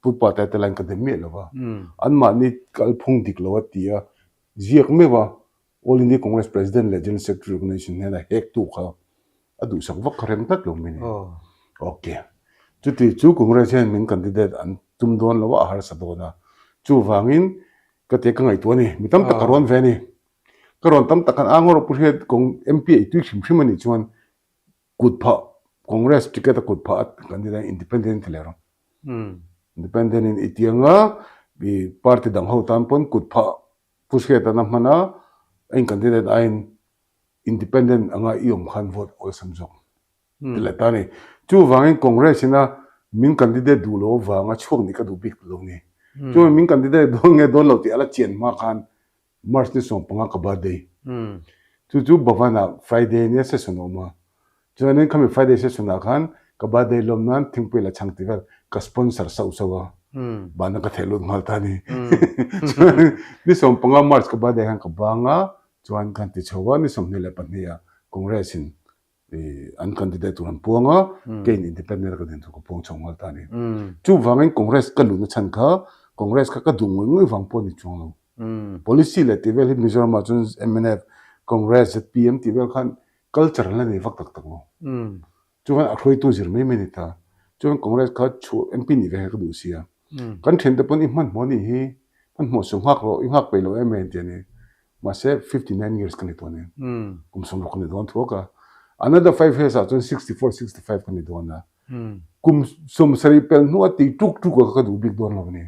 A: Pu Pate te lain ka dem miah lo va. Anmahni kalphung dik lo a ti a, ziak meuh a, All India Congress President leh General Secretary Organization hnena hektu kha a duhsak vak kha rem tlat lo mai ni. Ok. Chuti chu Congress hian min candidate an tum dawn lo a, a harsa dawn a. Chuvangin ka ti ka ngaihtuah a ni. Mi tam tak ka rawn ve a ni. Ka rawn tam tak khan a ngawr Pu Hriat kawng MP ei tui hrim hrim a nih chuan kut phah Congress ticket a kut phah a candidate independent ti leh rawh. Independent in i tianga i party dang ho tan pawn kut phah Pu Hriatan a hman a, a in candidate aiin independent anga i awm khan vote awlsam zawk ti leh ta a ni. Chuvangin Congress ina min candidate duh lo avanga chhuak nih ka duh bik lo ni. Chuan min candidate dawn nge dawn lo tih a la chian hma khan March ni 15 ka birthday. Chu chu Bhavan ah Friday nia session a awm a. Chuanin khami Friday session ah khan ka birthday lawm nan thingpui la chhang tih vel ka sponsor sauh sauh a, bana ka theh lut nghal ta a ni. Chuan ni 15 March ka birthday khan ka bang a, chuan kan ti chho a, ni 22 ah Congress in an candidate tur an puang a, keiin independent a ka din tur ka puang chho nghal ta a ni. Chuvangin Congress ka luhna chhan kha Congress kha ka duh ngawih ngawih vang pawh a ni chuang lo. Policy leh tih vel hi Mizoram ah chuan mnf, Congress, zpm tih vel khan culture an la nei vak tak tak lo. Chuan a hruaitu zir mai mai a ni ta. Chuan Congress kha chhuah MP nih ve kha ka duh sia. Kan thiante pawn i hmanhmawh anih hi, hmanhmawh suh nghak rawh, i nghak peih lo em em ti a ni. Mahse 59 years ka ni tawh a ni. Kum 60 ka ni dawn thuak a. Another 5 years ah chuan 64, 65 ka ni dawn a. Kum 70 pelh hnuah tih tuk tuk a ka duh bik dawn lo a ni.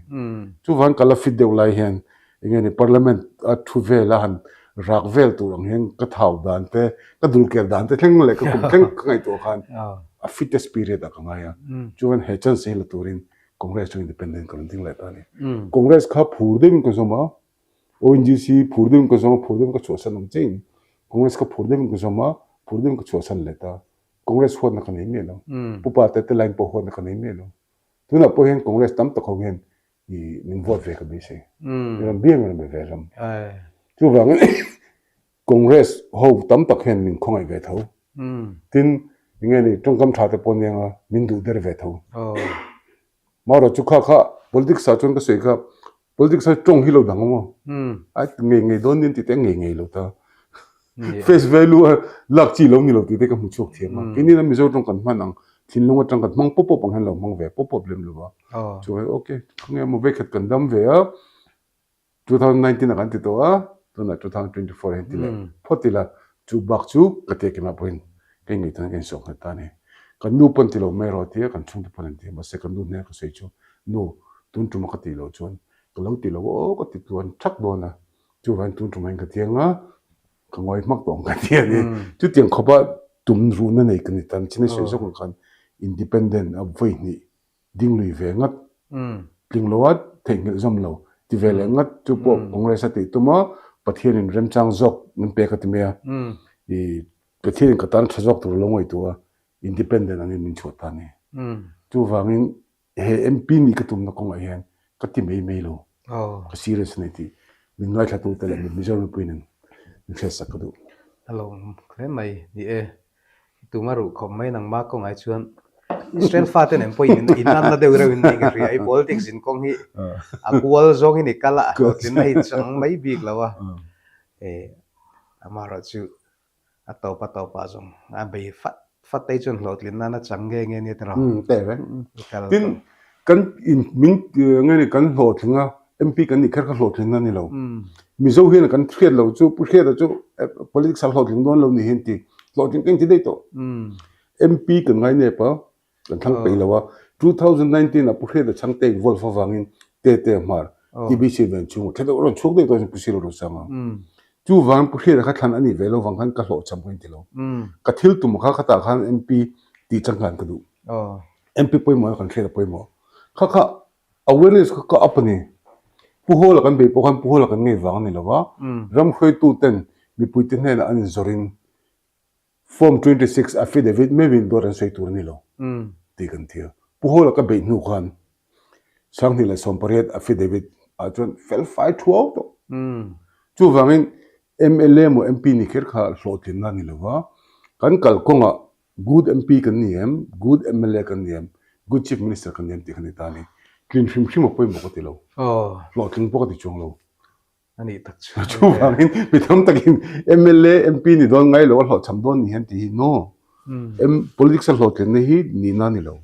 A: Chuvang ka la fit deuh lai hian eng nge ni parliament a thu vel a han rak vel tur ang hian ka thau dan te, ka dul ker dan te thleng leh ka kum thleng ka ngaihtuah khan a fittest period ah ka ngai a. Chuan he chance hi la turin Congress chu independent ka rawn ding leh ta a ni. Congress kha phur deuhin ka zawm a, ONGC phur deuhin ka zawm a, phur deuhin ka chhuahsan ang chiahin Congress kha phur deuhin ka zawm a, phur deuhin ka chhuahsan leh ta. Congress huatna ka nei miah lo. Pu Pate te line pawh huatna ka nei miah lo. Tunah pawh hian Congress tam tak ho hian i min vote ve ka beisei. Mi rawn bia mi rawn be ve hlawm. Chuvangin Congress ho tam tak hian min khawngaih ve tho. Tin, enge ni tawngkam tha te pawh aniang a, min duh der ve tho. Marawh chu kha kha politics ah chuan ka sawi kha politics ah tawng hi lo dang awm aw. A ngei ngei dawn nin tih te a ngei ngei lo ta. Face value a lak chi lo ni lo tih te ka hmu chhuak thiam a. Keini lam Mizo tawng kan hman ang thinlung atang kan hmang pawp pawp ang hian lo hmang ve pawp pawp lem lo a. Chuan okay khawnge maw vekhat kan dam ve a. 2019 ah kan ti tawh a, tunah 2024 hian ti leh phawt ila, chu bak chu ka tia keimah pawhin ka inngaihtawna ka insawh nghet ta a ni. Kan nu pawn ti lo mai rawh tia kan chhungte pawn an ti a, mahse kan nu hnena ka sawi chu, Nu, tun tuma ka tih loh chuan ka lo ti lo aw ka ti tluan thak dawn a, chuvangin tun tumah hian ka ti ang a, ka ngawi hmak tawh ang ka ti a ni. Chutiang khawpa tum ruhna nei ka ni ta, chin a sawi zawk ang khan independent a vawi hnih ding lui ve ngat.
C: Tling lo a theihnghilh zawm lo ti ve leh ngat chu pawh Congress a tih tum a, Pathianin remchang zawk min pek a ti mai a, i Pathianin ka tan tha zawk tur lo ngaihtuah a, independent angin min chhuah ta a ni. Chuvangin he MP nih ka tumna kawngah hian ka ti mai mai lo, ka serious a ni tih min ngaithlatute leh Mizoram mipuiin min hriatsak ka duh.
E: A lawm hle mai ni e. Tuma ruh khawp mai nangmah kawngah chuan Israel fate nen pawh in inanna deuh reuh in ka hria. I politics in kawng hi a kual zawngin i kal a, a hlawhtlinna hi chang mai bik lo a. Amaherawh chu a tawp a tawpah zawng a bei fat fat te hi chuan hlawhtlinna na chang nge nge nia tiraw?
C: Teh reng. Tin, kan in min nge ni kan hlawhtling a, MP kan nih kher kha hlawhtlinna a ni lo. Mizo hian kan hriat lo chu Pu Hriata chu politics a hlawhtling dawn lo ni hi an ti. Hlawhtling ka inti daih tawh. MP kan ngai nep a, kan thlang peih lo a. 2019 ah Pu Hriata chhangte involve avangin Tete Hmar, TBC ven chhung a rawn chhuak daih tawh a Pu Silo Rosanga. Chuvang Pu Hriata kha thlan a nih ve lo vang khan ka hlawhchham ka inti lo. Ka thil tum kha khatah khan MP tih changkan ka duh. MP pawimawh a kan hriat a pawimawh. Kha kha Awareness kha ka up a ni. Pu Hawla kan bei pawh khan Pu Hawla kan ngei vang a ni lo va, ram hruaituten mipuite hnenah an inzawrin Form 26 affidavit meuhin dawt an sawi tur a ni lo tih kan ti a. Pu Hawla ka beih hnu khan 2018 affidavit ah chuan fel fai thuau tawh. Chuvangin mla emaw MP ni kher kha hlawhtlinna a ni lo va, kan kalkawngah Good MP kan ni em? Good mla kan ni em? Good Chief Minister kan ni em tih kha ni ta a ni. Tlin hrim hrim a pawimawh ka ti lo. Hlawhtling pawh ka ti chuang lo.
E: A nih tak chu.
C: Chuvangin mi tam takin mla, MP ni dawn ngai lo a hlawhchham dawn ni hian tih hi no. Politics a hlawhtlinna hi nihna a ni lo.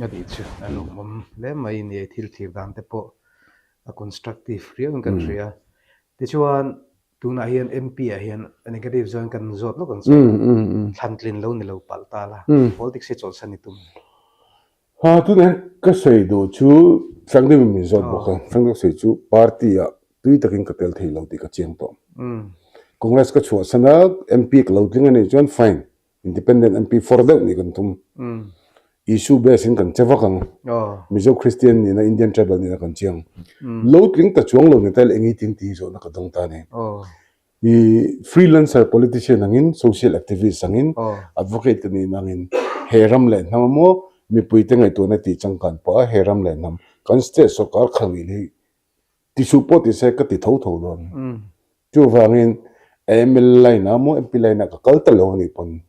E: A nih chu a lawmawm hle mai ni thil thlir dan te pawh a constructive riau in kan hria. Tichuan Tunah hian MP ah hian negative zawn kan zawt lawk ang che. Thlan tlin lo ni lo palh ta la. Politics hi chawlhsan i tum.
C: Ha tunah hian ka sawi duh chu Frank deuhin min zawt bawk a. Frank deuh sawi chu party ah tui takin ka tel thei lo tih ka chiang tawh. Congress ka chhuahsan a MP ka lo tling a nih chuan fine. Independent MP for deuh nih kan tum. Issue base in kan che vak ang. Mizo Christian nihna Indian tribal nihna kan chiang. Lo tling ta chuang lo ni ta ila eng i ting tih hi zawhna ka dawng ta a ni. I freelancer politician angin, social activist angin, advocate ka nihna angin he ram leh hnam emaw mipuite ngaihtuahna tih changkan pawh a he ram leh hnam kan state sawrkar khalh hi Tisuh pawh ti se ka ti tho tho dawn. Chuvangin mla line ah maw MP line ah ka kal ta lo anih pawn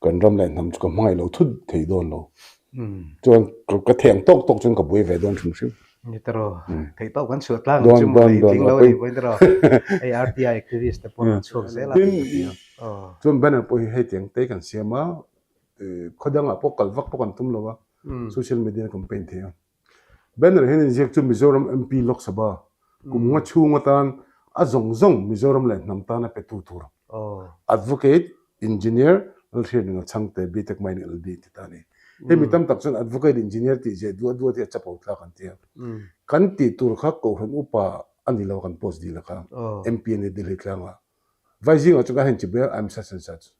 C: kan ram leh hnam chu ka hmangaih lo thut thei dawn lo. Chuan ka thei ang tawk tawk chuan ka buai ve dawn hrim hrim.
E: Ni ta rawh. Theih tawk kan chhuah tlang ang chu maw i tling lo anih pawhin ta rawh. Hei RTI activist te pawh an chhuak zel a.
C: Chuan banner pawh hi hei tiang te kan siam a, khaw dangah pawh kal vak pawh kan tum lo a, social media in campaign thei a. Banner hian inziak chu Mizoram MP Lok Sabha kum nga chhung atan a zawng zawng Mizoram leh hnam tana petu tur Advocate, Engineer, Lalhriatnunga Chhangte, Btech Mining LLB ti ta a ni. Hei mi tam tak chuan Advocate, Engineer tih zeh duah duah te hi a chapo thlak an ti a. Kan tih tur kha Kohhran upa a ni lo kan post dil a kha MP a ni Delhi tlangah. Vai zingah chuan ka hen chibai a, I am such and such.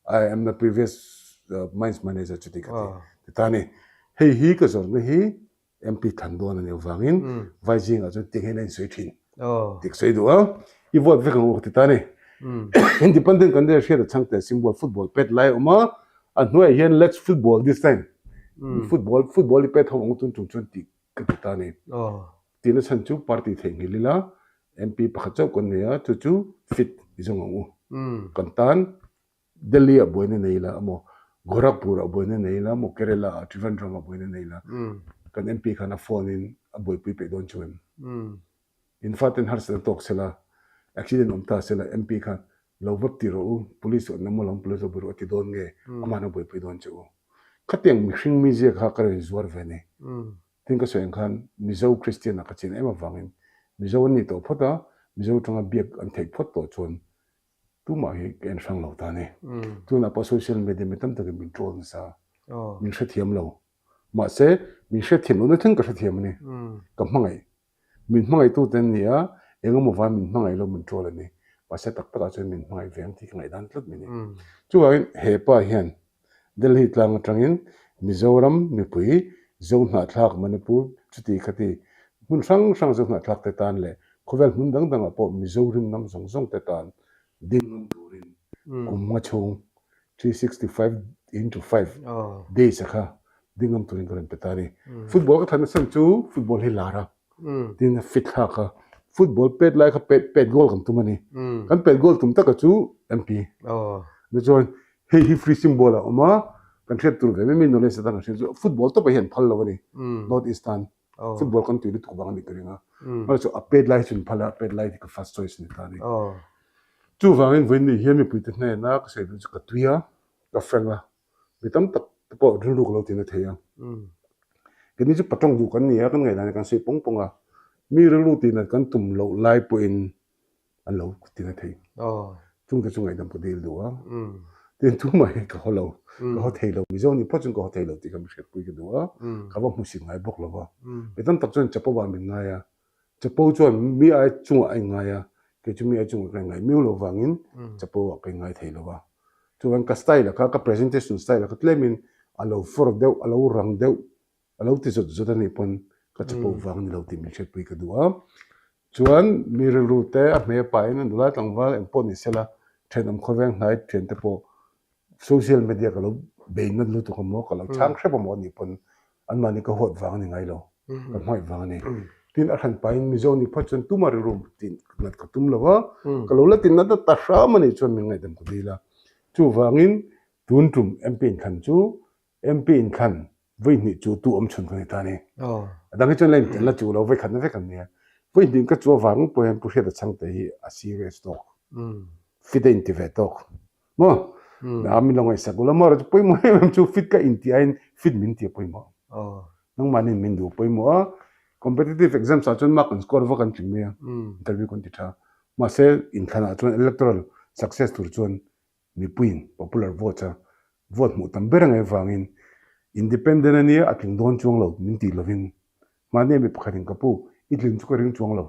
C: I am the previous mines manager chuti ka ti ti ta ni. Hei hi ka zawrhna hi MP thlan dawn a nih avangin vai zingah chuan tiang hian a insawi thin tih ka sawi duh a, i vote vek ang u ka ti ta ni. Independent kan nia hriat a chhang teh symbol football pet lai a awm a, a hnuaiah hian let's football this time football football i pet ho ang u tun tum chuan tih ka ti ta ni. Tihna chhan chu party theihnghilh ila MP pakhat chauh kan nei a, chu chu fit i zawng ang u. Kan tan Delhi ah buaina nei ila emaw, Gorakhpur ah buaina nei ila emaw, Kerala ah Trivandrum ah buaina nei ila kan MP khan a phone in a buaipui peih dawn chu em? In faten harsatna tawk sela, accident awm ta sela MP khan lo vap ti rawh u, police awm emaw lo police lo bu rawh a ti dawn nge, amahin a buaipui dawn che u. Khatiang mihring mizia kha ka rawn zuar ve a ni. Tin ka sawi ang khan Mizo Kristian ah ka chin em avangin Mizo an nih tawh phawt a, Mizo tanga biak an theih phawt tawh chuan tumah hi ka en hrang lo ta a ni. Tunah pawh social media mi tam takin min troll nasa, min hrethiam lo. Mahse, min hrethiam lohna thleng ka hrethiam a ni. Ka hmangaih. Min hmangaihtute an ni a, eng emaw vai min hmangaih lo min troll a ni. Mahse tak takah chuan min hmangaih ve ang tih ka ngaihdan tlat mai a ni. Chuvangin he pa hian Delhi tlang atangin Mizoram mipui Zo hnahthlak Manipur.
F: Chuti khati hmun hrang hrang Zohnahthlak te tan leh khawvel hmun dang dangah pawh Mizo rimnam zawng zawng te tan ding ngam turin kum nga chhung, 365 into 5 days a kha ding ngam turin ka rawn pe ta a ni. Football ka than nasa chu football hi lar a, tin a fit thlak a, football pet lai kha pet pet goal kan tum a ni. Kan pet goal tum taka chu MP. Tichuan hei hi free symbol a awm a, kan hriat tur ve mai mai knowledge atan kan hriat chu football tawpah hian phal lo a ni, North East tan football kan tui lutuk vang a nih ka ring a, amaherawhchu a pet lai hi chu an phal a, a pet lai hi ka first choice a ni ta a ni. Chuvangin vawiin hian mipuite hnena ka sawi duh chu ka tui a, ka frank a, Mi tam tak te pawh rilru ka lo ti na thei a. Keini chu patawng duh kan ni a, kan ngaihdan hi kan sawi pawng pawng a. Mi rilru tih nat kan tum loh lai pawhin an lo ti na thei. Chungte chu ngaihdam ka dil duh a. Tin tumah hi ka haw lo, ka haw thei lo. Mizo nih phawt chuan ka haw thei lo tih kha mi hriatpui ka duh a, ka va hmusit ngai bawk lo va. Mi tam tak chuan chapo ah min ngai a, Chapo chuan mi ai chungah a inngai a, kei chu mi ai chungah ka inngai miau lo vangin chapo ah ka inngai thei lo va. Chuan ka style ah kha, ka presentation style ah kha tlemin a lo fawr deuh, a lo rang deuh, a lo ti zawt zawt a nih pawn ka chapo vang a ni lo tih min hriatpui ka duh a. Chuan mi rilru te a hmei a pahin a nula tlangval eng pawh ni sela thenawm khawveng hnai thian te pawh Social media ka lo bei nat lutuk a maw, ka lo chhang hrep a maw anih pawn anmahni ka huat vang a ni ngai lo, ka hmangaih vang a ni. Tin a hran pahin Mizo nih phawt chuan tuma rilru tih nat ka tum lo va, ka lo la ti nat nat ta hram a nih chuan min ngaihdam ka dil a. Chuvangin tun tum MP inthlan chu MP inthlan vawi hnih chu tu awm chhun ka ni ta a ni. A dang hi chuan la intel la chu lo vawi khatna vek an nia. Vawi hnih ka chu avang pawh hian Pu Hriata Chhangte hi a serious tawk, fit a inti ve tawk. Maw? A min lo ngaihsak ula maw? Chu pawimawh em em chu fit ka inti aiin fit min ti a pawimawh. Nangmahni min duh pawimawh a, competitive exams ah chuan mark an score vak an tling mai a, interview kan ti tha. Mahse inthlanah chuan electoral success tur chuan mipuiin popular votes a vote hmuh tam ber angai avangin independent a nia a tling dawn chuang lo min tih lovin mahni mi pakhatin ka pu i tling chu ka ring chuang lo.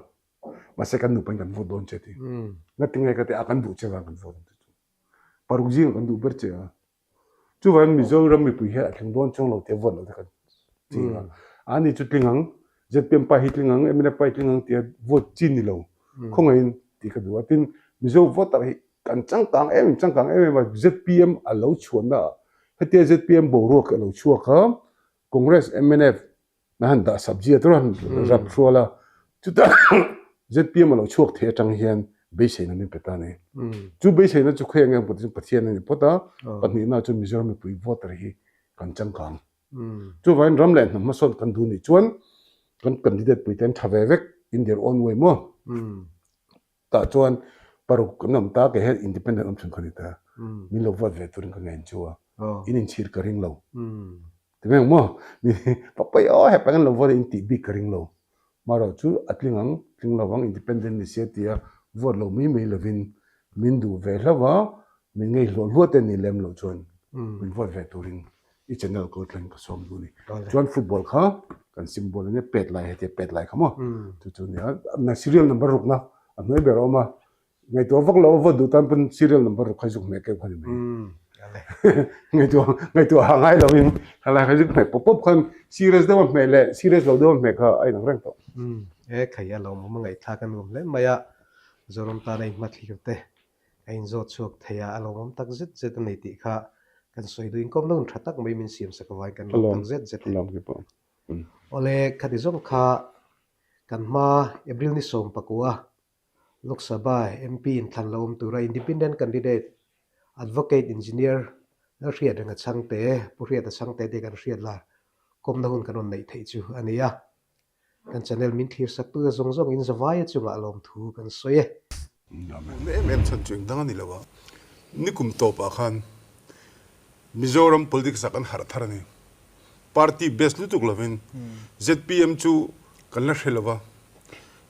F: Mahse kan nupain kan vote dawn che ti. Ngati nge ka ti a kan duh che vang kan vote ang ti chu. Paruk zingah kan duh ber che a. Chuvangin Mizoram mipui hian a tling dawn chuang lo tia vote lo te kan ching a. A ni chu tling ang, ZPM pa hi tling ang, mnf pa hi tling ang tia vote chi ni lo. Khawngaihin tih ka duh a. Tin, Mizo voter hi kan changkang em em changkang em em a, ZPM a lo chhuahna ah hetia ZPM boruak a lo chhuak a, Congress, mnf Na han dah sabji a tur a han rap hrual a, chutah zpm a lo chhuak thei atang hian beiseina min pe ta a ni. Chu beiseina chu khawi ang em chu Pathian a ni phawt a, pahnihna chu Mizoram mipui voter hi kan changkang. Chuvangin ram leh hnam hmasawn kan duh nih chuan kan candidate puite an tha ve vek in their own way maw. Tah chuan paruk kan awm ta, kei hian independent awm chhun ka ni ta, min lo vote ve turin ka ngen chu a, in inchhir ka ring lo. Ti mai ang maw? Papai aw hep ang an lo vote a in tih bik ka ring lo. Marawh chu a tling ang, tling lo ang independent ni sia tia vote lo mai mai lovin min duh ve hlauh a, min ngei hluah hluah te ni lem loh chuan min vote ve turin i channel ko thleng ka sawm duh a ni. Chuan football kha kan symbol a nia pet lai hetia pet lai kha maw chu chu nia na serial number rukna a hnuai ber a awm a ngaihtuah vak lo a vote duh tan pawn serial number ruk kha zuk hmeh keuh kha ni mai ngaihtuah ngaihtuah ha ngai lovin thalai kha zuk hmeh pawp pawp khan serious deuh a hmeh leh serious lo deuh a hmeh kha a inang reng tawh.
E: He khai a lawmawm a ngaihthlak a nuam hle mai a Zoram tana inhmathlir te a inzawt chhuak thei a, a lawmawm tak zet zet a nei tih kha kan sawi duh inkhawm lo tha tak mai min siam sak avangin kan lawm tak zet zet e. Awle, khati zawng kha kan hma April ni 19 Lok Sabha MP inthlan lo awm tura Independent Candidate Advocate Engineer Lalhriatrenga Chhangte, Pu Hriata Chhangte te kan hriat la kawmna hun kan rawn neih theih chu a ni a. Kan channel min thlir sak tu te zawng zawng in zavaia chungah lawmthu kan sawi e.
C: Hmuhna em em chhan chu engdang a ni lo a, nikum tawpah khan Mizoram politics ah kan harh thar a ni. Party base lutuk lovin zpm chu kan la hre lo va,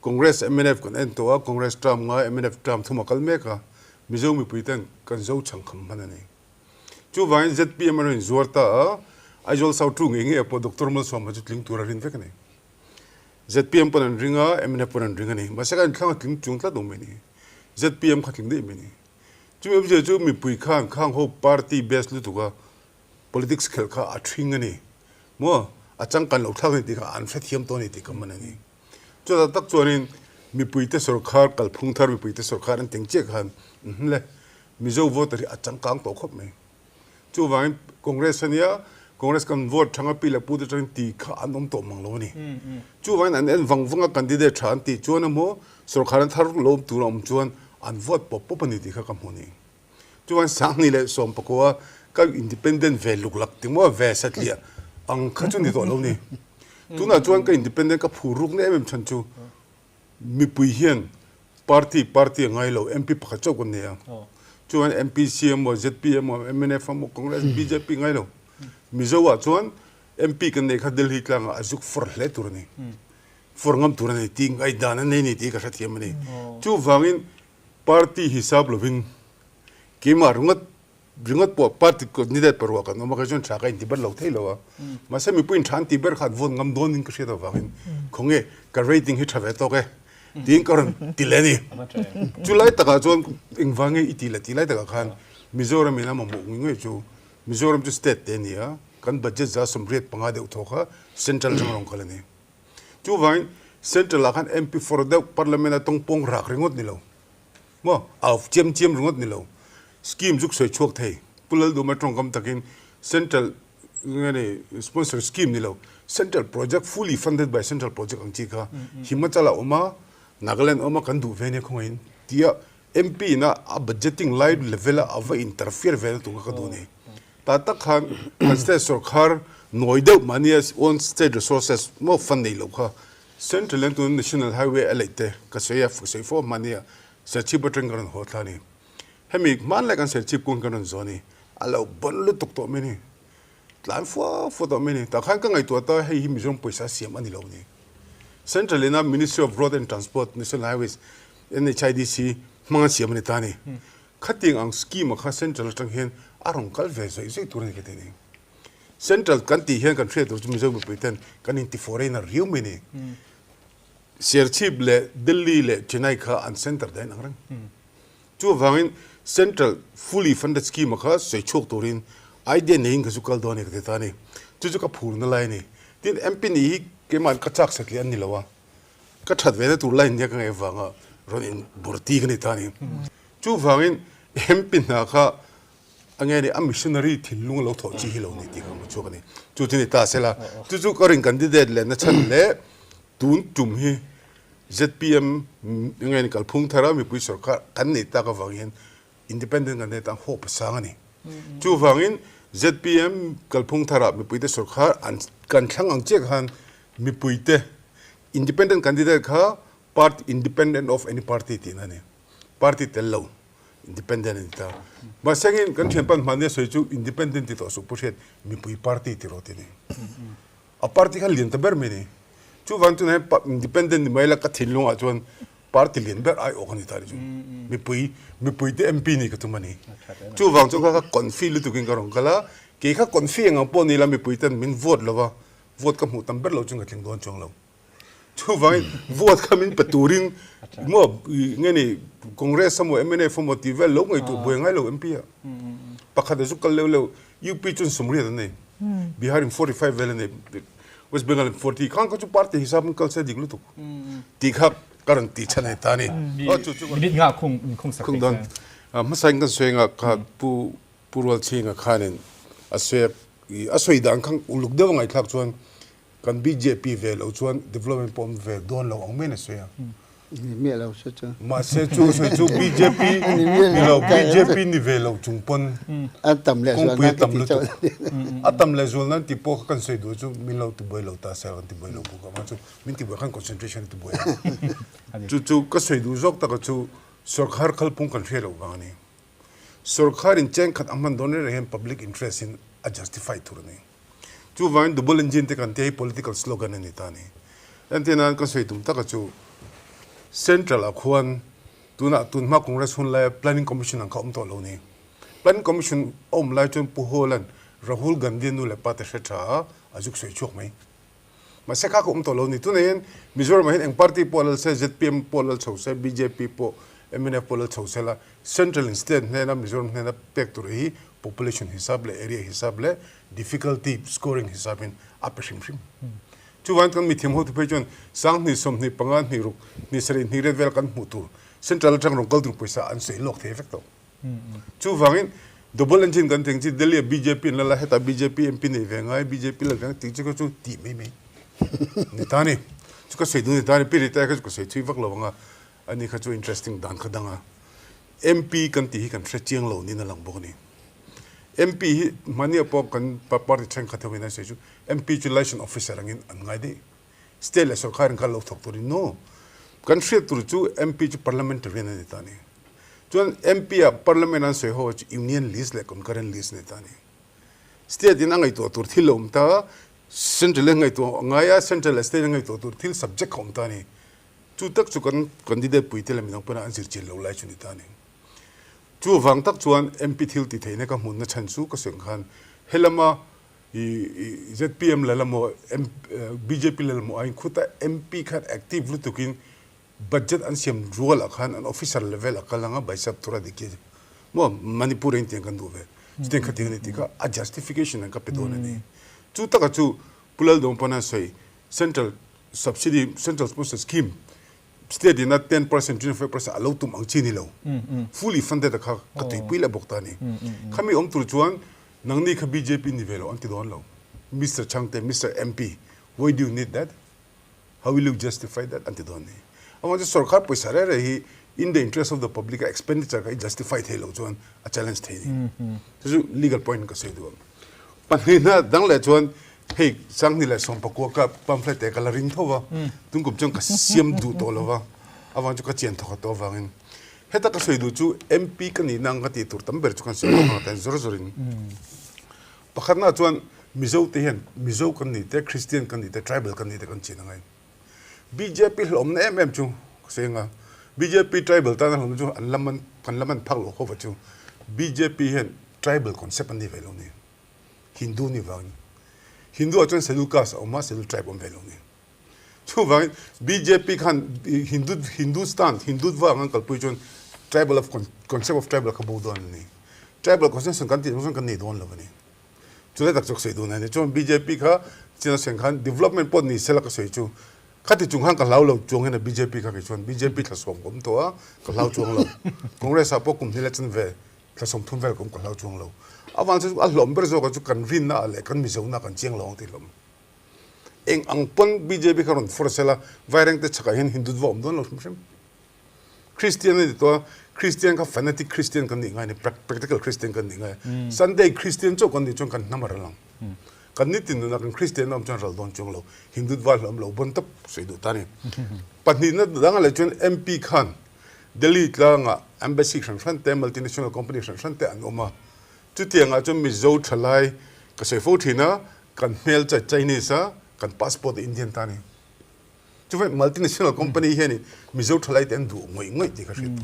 C: Congress mnf kan en tawh a, Congress term nga mnf term thum a kal mek a, Mizo mipui ten kan zo chhangkham hman a ni. Chuvangin zpm a rawn inzuar ta a, Aizawl South tu ngei ngei pawh Doctor Malsawma chu tling tur a rin vek a ni. Zpm pawn an ring a, mnf pawn an ring a ni. Mahse kha inthlang a tling chung tlat awm mai ni. Zpm kha tling daih mai ni. Chumi awmzia chu mipui khan khang ho party base lutuk a politics khelh kha a thring a ni. Maw? A changkan loh thlak a ni tih kha an hrethiam tawh a ni tih ka man a ni. Chutah tak chuanin mipuite sorkar kalphung thar mipuite sorkar an teng chiah khan le Mizo voter hi a changkang tawh khawp mai. Chuvangin Congress ania Congress kan vote thanga pi leh pute atangin ti kha an awm tawh mang lo a ni. Chuvangin an en vang vang a candidate tha an tih chuan emaw sorkar an thar lo awm tur a awm chuan an vote pawp pawp a ni tih kha ka hmu a ni. Chuan 2019 ka independent ve luk lak ti maw ve satliah ang kha chu ni tawh lo ni. Tunah chuan ka independent ka phur ruk na em em chhan chu mipui hian party party a ngai lo MP pakhat chauh kan nei a. Chuan MPC emaw ZPM emaw mnf emaw Congress bjp ngai lo. Mizo ah chuan MP kan nei kha Delhi tlangah a zuk fawr hle tur a ni. Fawr ngam tur a ni tih ngaihdan a nei ni tih ka hrethiam a ni. Chuvangin Party hisap lovin keimah ringawt ringawt pawh party candidate paruah kan awm a, kei chuan tha ka inti ber lo thei lo a. Mahse mipuiin tha an tih ber kha an vote ngam dawnin ka hriat avangin khawnge ka rating hi tha ve tawk e tiin ka rawn ti leh a ni. Chulai takah chuan engvang nge i tih leh tih lai takah khan Mizoram in a mamawh ngei ngei chu Mizoram chu state te a ni a, kan budget 85% deuh thaw kha central atanga rawn kal a ni. Chuvangin Central ah khan MP for deuh Parliament a tawngpawng rak ringawt ni lo maw, au chiam chiam ringawt ni lo, scheme zuk sawi chhuak thei. Pu Lalduma tawngkam takin Central nge ni sponsor scheme ni lo, Central project fully funded by Central project ang chi kha Himachal ah awm a, Nagaland awm a kan duh ve nia khawngaihin tia MP ina a budgeting lai level a ava interfere ve na tur kha ka duh ni. Ta tak khan kan state sorkar nawi deuh mahnia own state resources maw fund nei lo kha central hian tuna national highway a leih te ka sawi a sawi fo mahnia Serchhip atang kan rawn haw thla a ni. Hemi hmanlai kan Serchhip kawng kan rawn zawh a ni. A lo bawn lutuk tawh mai a ni. Tlan fua fua tawh mai a ni. Tah khan ka ngaihtuah ta hei hi Mizoram pawisa siam a ni lo a ni. Central ina Ministry of Road and Transport National Highways NHIDC hmanga siam a ni ta a ni. Khatiang ang scheme-a kha Central atang hian a rawn kal ve zawih zawih tur a ni ka ti a ni. Central kan tih hian kan hriat tur chu Mizo mipui ten kan inti foreigner riau mai a ni. Serchhip leh Delhi leh Chennai kha an centre dahin ang reng. Chuvangin Central fully funded scheme-a kha sawi chhuak turin idea neiin ka zu kal dawn a ni ka ti ta a ni. Chu chu ka phurna lai a ni. Tin, MP nih hi keimah ka chak satliah an ni lo a. Ka that ve na tur line nia ka ngaih avanga rawn in burti ka ni ta a ni. Chuvangin MP hna kha a nge ni a missionary thinlung a lo thawh chi hi lo ni tih ka hmu chhuak a ni. Chu chu ni ta sela chu chu ka rin candidate leh na chhan leh tun tum hi zpm nge ni kalphung thara mipui sorkar kan nei tak avang hian Independent kan nei tan hope a sang a ni. Chuvangin zpm kalphung tharah mipuite sorkar an kan thlang ang chiah khan mipuite independent candidate kha party independent of any party tihna a ni. Party tel lo independent a ni ta. Mahsengin kan thianpa hmahni a sawi chu independent ti tawh suh pu hriat mipui party ti rawh ti a ni. A party kha lian ta ber mai a ni. Chuvang chuan hei independent ni mai la ka thinlungah chuan Party lian ber aiawk a ni ta ni chu. Mipui, mipuite MP ni ka tum a ni. Chuvang chu kha ka confi lutukin ka rawn kal a, kei kha confi eng ang pawh ni la mipuiten min vote lo va, vote ka hmuh tam ber lo chuan ka tling dawn chuang lo. Chuvangin vote kha min pe turin maw nge ni Congress emaw mnf emaw tih vel lo ngaihtuah buai ngai lo MP ah. Pakhat a zu kal leuh leuh, UP chuan 80 an nei, Bihar in 45 vel a nei. West Bengal in 40 khang kha chu party hisap in kal se dik lutuk tih kha ka rawn tih chhan a ni ta a ni.
G: Minute nga khung in khung sak
C: thei se. Hmasa in kan sawi anga kha Pu Pu Rualchhinga khanin a sawi a sawi dan kha uluk deuh a ngaihthlak chuan kan bjp ve loh chuan development pawh awm ve dawn lo ang maiin a sawi a.
H: Ni miah lo se chu.
C: Mahse chu sawi chu bjp ni lo bjp ni ve lo chung pawn
H: an tam leh zual
C: kawngpui a tam lutuk a tam leh zual nan tih pawh kha kan sawi duh chu min lo tibuai lo ta se kan tibuai lo bawk a mah chu min tibuai khan concentration a tibuai a chu chu ka sawi duh zawk taka chu sorkar kalphung kan hriat loh vang a ni sorkar in cheng khat a hman dawn reng reng hian public interest in a justify tur a ni. Chuvangin double engine te kan tia hi political slogan a ni ta a ni. Entir nan ka sawi tum taka chu Central ah khuan tunah tunhma Congress hun laia Planning Commission ang kha awm tawh lo ni. Planning Commission a awm lai chuan Pu Hawla'n Rahul Gandhi nu leh pa te hre tha a, a zuk sawi chhuak mai. Mahse kha ka awm tawh lo ni. Tunah hian Mizoram ah hian eng party pawh lal se, zpm pawh lal chho se, bjp pawh, mnf pawh lal chho se la, Central in state hnena Mizoram hnena pek tur hi. Population hisap leh area hisap leh difficulty scoring hisapin a pe hrim hrim. Chuvangin kan mithiam hotu phei chuan 20 25 2 ruk 2 sarih 2 riat vel kan hmuh tur central atang rawn kal tur pawisa an sawi lawk thei vek tawh. Chuvangin double engine kan tih ang chi Delhi ah bjp an la la hetah bjp MP nei ve ngai bjp la ve ngai tih chu kha chu tih mai mai ni ta ni. Chu ka sawi duh ni ta ni pi rita kha chu ka sawi thui vak lo ang a ani kha chu interesting dan kha dang a. MP kan tih hi kan hre chiang lo niin a lang bawk a ni. MP hi hmania pawh kan party thenkhat ho in an sawi chu MP chu liaison officer angin an ngai daih. State leh sorkar in kha lo thawk turin no. Kan hriat tur chu MP chu parliamentarian a ni ta a ni. Chuan MP ah parliament an sawi ho chu union list leh concurrent list a ni ta a ni. State in a ngaihtuah tur thil a awm ta, central in a ngaihtuah a ngai a, central leh state in a ngaihtuah tur thil subject a awm ta a ni. Chu tak chu kan candidate puite leh midang pawhin an zir chin lo lai chu ni ta a ni. Chu vang tak chuan MP thil ti theihna ka hmunna chhan chu ka sawi ang khan helama i zpm la lamaw bjp la lamaw aiin khuta MP khan active lutukin budget an siam rualah khan an officer level a kal anga baisap tura dik hi maw Manipur in tiang kan duh ve chutiang kha tiang a ni tih kha a justification an ka pe dawn a ni. Chu taka chu Pu Laldawng pawn a sawi central subsidy central sponsor scheme state ina 10% 25% a lo tum ang chi ni lo fully funded a kha ka tuipui leh bawk ta a ni. Khami awm tur chuan nangni kha bjp ni ve lo an ti dawn lo Mister Chhangte Mister MP why do you need that how will you justify that an ti dawn ni. Amah chu sorkar pawisa reh reh hi in the interest of the public a expenditure kha i justify thei lo chuan a challenge thei ni. Chu chu legal point ka sawi duh ang. Pahnihna dang leh chuan hei 2019 ka pamphlet te ka la ring tho va, tun kum chuan ka siam duh tawh lo va, avang chu ka chian thawk a tawh avangin heta ka sawi duh chu MP ka nihna ang ka tih tur tam ber chu kan sawi bawk ang a zawr zawrin. Pakhatna chuan Mizo te hian Mizo kan ni te, Christian kan ni te, Tribal kan ni te kan chin angai. Bjp hlawmna em em chu ka sawi anga bjp tribal tana hlawmna chu an lam an kan lam an phak loh khawp a chu bjp hian tribal concept an nei ve lo ni Hindu ni vangin Hindu ah chuan schedule caste a awm a schedule tribe a awm ve lo ni chuvangin bjp khan Hindu Hindustan Hindutva ang an kalpui chuan tribal of concept of tribal kha bo dawn a ni tribal consensus kan tih zawng zawng kan nei dawn lo a ni. Chulai tak chu ka sawi dun a ni. Chuan bjp kha China seng khan development pawh ni sela ka sawi chu khati chung khan ka hlau lo chuang hian a bjp kha kei chuan bjp thla sawm ka awm tawh a, ka hlau chuang lo. Congress ah pawh kum hnih leh chan ve thla sawm thum vel ka awm ka hlau chuang lo. Avang chu a hlawm ber zawk ah chu kan rinna ah leh kan Mizo na kan chiang lo ang tih hlawm. Eng ang pawn bjp kha rawn force sela Vairengte chhakah hian Hindutva awm dawn lo hrim hrim. Christian a ni tawh a, Christian kha fanatic Christian kan nih ngai a ni, practical Christian kan nih ngai a. Sunday Christian chauh kan nih chuan kan hnam a ral ang. Kan nitin nunah kan Christian a awm chuan ral dawn chuang lo, Hindutva hlawm lo bon tawp sawi duh ta a ni. Pahnihna dangah leh chuan MP khan Delhi tlangah embassy hran hran te, multinational company hran hran te an awm a. Chutiangah chuan Mizo thalai ka sawi fo thin a, kan hmel chu Chinese a, kan passport a Indian ta a ni. Chuvai multinational company hian in Mizo thalai te an duh ngawih ngawih tih ka hriat.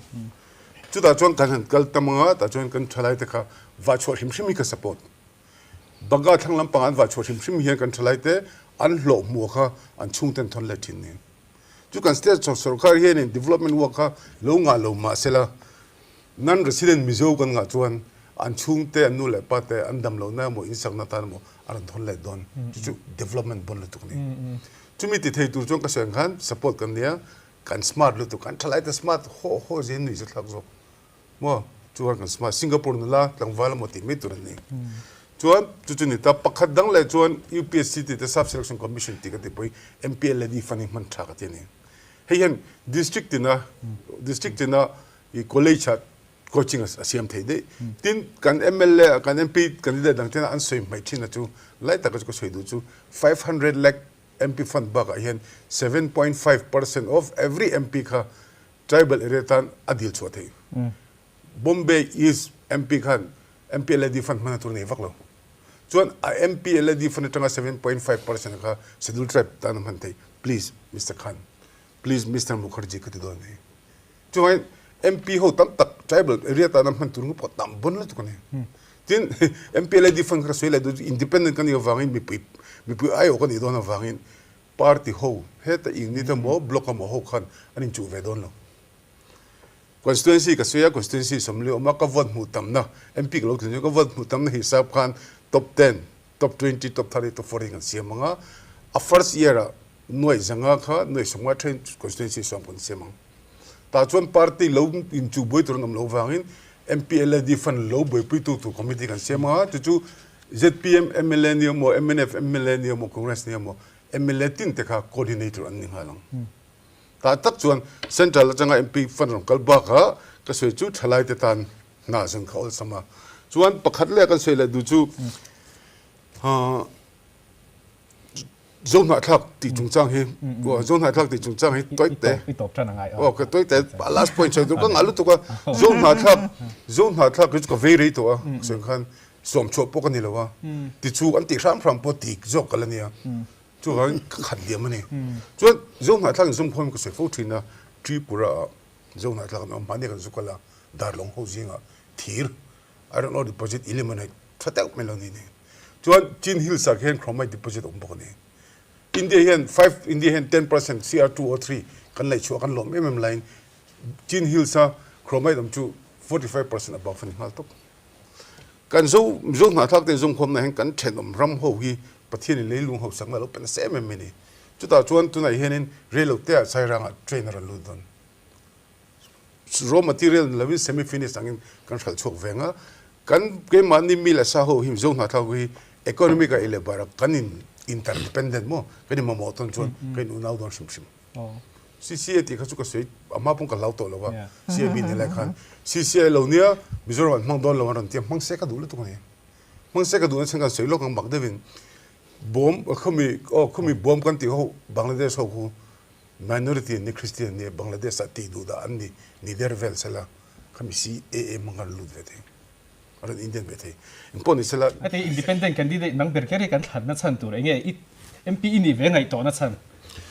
C: Chutah chuan kan han kal tam anga tah chuan kan thalai te kha vah chhuah hrim hrim hi ka support. Banga thlang lampang an vah chhuah hrim hrim hian kan thalai te an hlawh hmuh kha an chhungte an thawn let thin nen. Chu kan state sorkar hian in development work kha lo ngah lo mahsela non resident Mizo kan ngah chuan an chhungte an nu leh pa te an dam lohna emaw in sakna tan emaw a rawn thawn let dawn. Chu chu development bon lutuk a ni. Chumi ti thei tur chuan ka sawi ang khan support kan nia, kan smart lutuk, kan thalai te smart haw haw zia nui zathlak zawk maw chuan kan smart Singapore nula tlangval emaw tih mai tur an ni. Chuan chu chu ni ta pakhat dang leh chuan UPSC tih te Sub Selection Commission tih ka tih pawhin MPLAD fund hi hman tha ka ti a ni. Hei hian district tina district tina i college ah coaching a siam thei daih. Tin kan mla kan MP candidate dang tena an sawi hmaih thin a chu lai taka chu ka sawi duh chu 500 lakh MP fund bakah hian 7.5% of every MP kha tribal area tan a dil chhuah thei. Bombay East MP khan MPLAD fund hmana tur nei vak lo. Chuan a MPLAD fund atanga 7.5% kha schedule tribe tan a hman thei. Please Mister Khan, please Mister Mukherjee ka ti dawn a ni. Chuvangin MP ho tam tak tribal area tana hman tur pawh tam bon lutuk a ni. Tin MPLAD fund kha ka sawi leh duh chu independent ka nih avangin mipui mipui aiawh ka nih dawn avangin party ho heta unit emaw block emaw ho khan an inchuh ve dawn lo. Constituency ka sawi a, constituency 40 awm a, ka vote hmuh tamna, MP ka lo tling chu ka vote hmuh tamna hisap khan top ten, top 20, top 30, top 40 kan siam ang a, a first year ah nuaih zanga kha nuaih 50 then constituency 10 kan siam ang. Tah chuan party lo inchuh buai tur an awm loh vangin MPLAD fund lo buaipuitu tur committee kan siam ang a, chu chu zpm mla ni emaw, mnf mla ni emaw, Congress ni emaw mla tin te kha coordinator an ni nghal ang. Tah tak chuan Central atanga MP fund rawn kal bakah ka sawi chu thalai te tan hna zan kha awlsam a. Chuan pakhat leh kan sawi leh duh chu Zohnahthlak tih chungchang hi Zohnahthlak tih chungchang hi tawite aw ka tawite last point sawi tur ka ngah lutuk a Zohnahthlak Zohnahthlak hi chu ka vei rei tawh a sawi khan sawm chhuah pawh ka ni lo a tichu an tih hram hram pawh ti zawk ka la nia. Chuvangin ka khat liam a ni. Chuan Zohnahthlak in zawmkhawm ka sawi fo thin a, Tripura ah Zohnahthlak an awm hmani kan zu kal a, Darlawng ho zingah thir, iron ore deposit, ilmenite tha deuh mai lo ni ni. Chuan Chin Hills ah khian chromite deposit a awm bawk a ni. India hian five India hian 10% Cr2O3 kan laih chhuah kan lawm em em laiin Chin Hills a chromite awm chu 45% above a ni nghal tawp. Kan Zo Mizo hnahthlak te zawmkhawmna hian kan thenawm ram ho hi Pathian in leilung hausakna a lo pe nasa em em mai a ni. Chutah chuan tunah hianin reilote ah Sairangah train a rawn lut dawn. Raw material ni lovin semi finish angin kan hralh chhuak veng a. Kan keimahni mi leh sa ho hi Mizo hnahthlak ho hi economic ah i leh barah kan in interdependent maw? Kan in mamawh tawn chuan kan in unau dawn hrim hrim. CCA tih kha chu ka sawi a hma pawn ka hlau tawh lo a, CAB ni lai khan CCA lo nia Mizoram an hmang dawn lo an rawn ti a, hmang se ka duh lutuk a ni. Hmang se ka duhna chhan kan sawi lawk ang bak deuhin bawm khumi aw khumi bawm kan tih ho Bangladesh ho khu minority an ni Christian an ni a Bangladesh ah tih duh dah an ni ni der vel sela khami CAA hmang khan lut ve thei. A rawn Indian ve thei. Eng pawh ni sela.
G: Heti independent candidate nang ber kher hi kan thlanna chhan tur enge i MP i nih ve ngaihtuahna chhan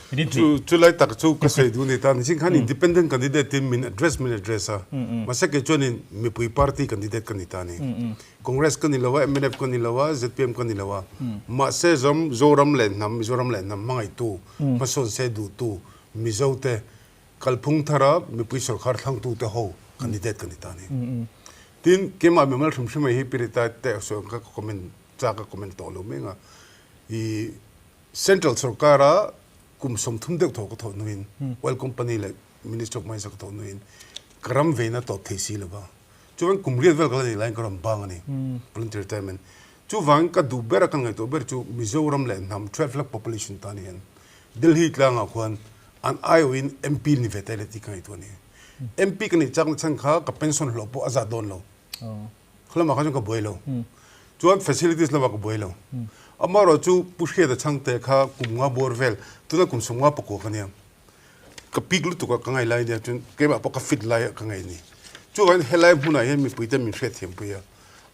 G: rin
C: Chu chu lai tak chu ka sawi duh ni ta. Nichin khan independent candidate tin min address min address a. Mahse kei chuanin mipui party candidate ka ni ta a ni. Congress ka ni lo a, mnf ka ni lo a, zpm ka ni lo a. Mahse zawm Zoram leh hnam, Mizoram leh hnam hmangaihtu, hmasawn se duhtu Mizo te Kalphung thara mipui sorkar thlangtute ho candidate ka ni ta a ni. Tin, keimah mimal hrim hrim hi Pirita te sawi ang kha ka comment chak a comment tawh lo meng a. I Central sorkara kum 30 deuh thaw ka thawh hnuin oil company leh Ministry of Mines a ka thawh hnuin ka ram veina tawp thei si lo va. Chuan kum riat vel ka la nei laiin ka rawn bang a ni, voluntary retirement. Chuvangin ka duh ber a ka ngaihtuah ber chu Mizoram leh hnam 12 lakh population tan hian Delhi tlangah khuan an aiawhin MP ni ve ta ila tih ka ngaihtuah a ni. MP ka neih chakna chhan kha ka pension hlawh pawh a zat dawn lo. Khalamah kha chuan ka buai lo. Chuan facilities lamah ka buai lo. Amaherawh chu Pu Hriata Chhangte kha kum nga bawr vel, tuna kum 50 pakua ka nia. Ka pik lutuk a ka ngaih lai nia chuan keimah pawh ka fit lai a ka ngaih a ni. Chuvangin helai hmunah hian mipuite min hriatthiampui a.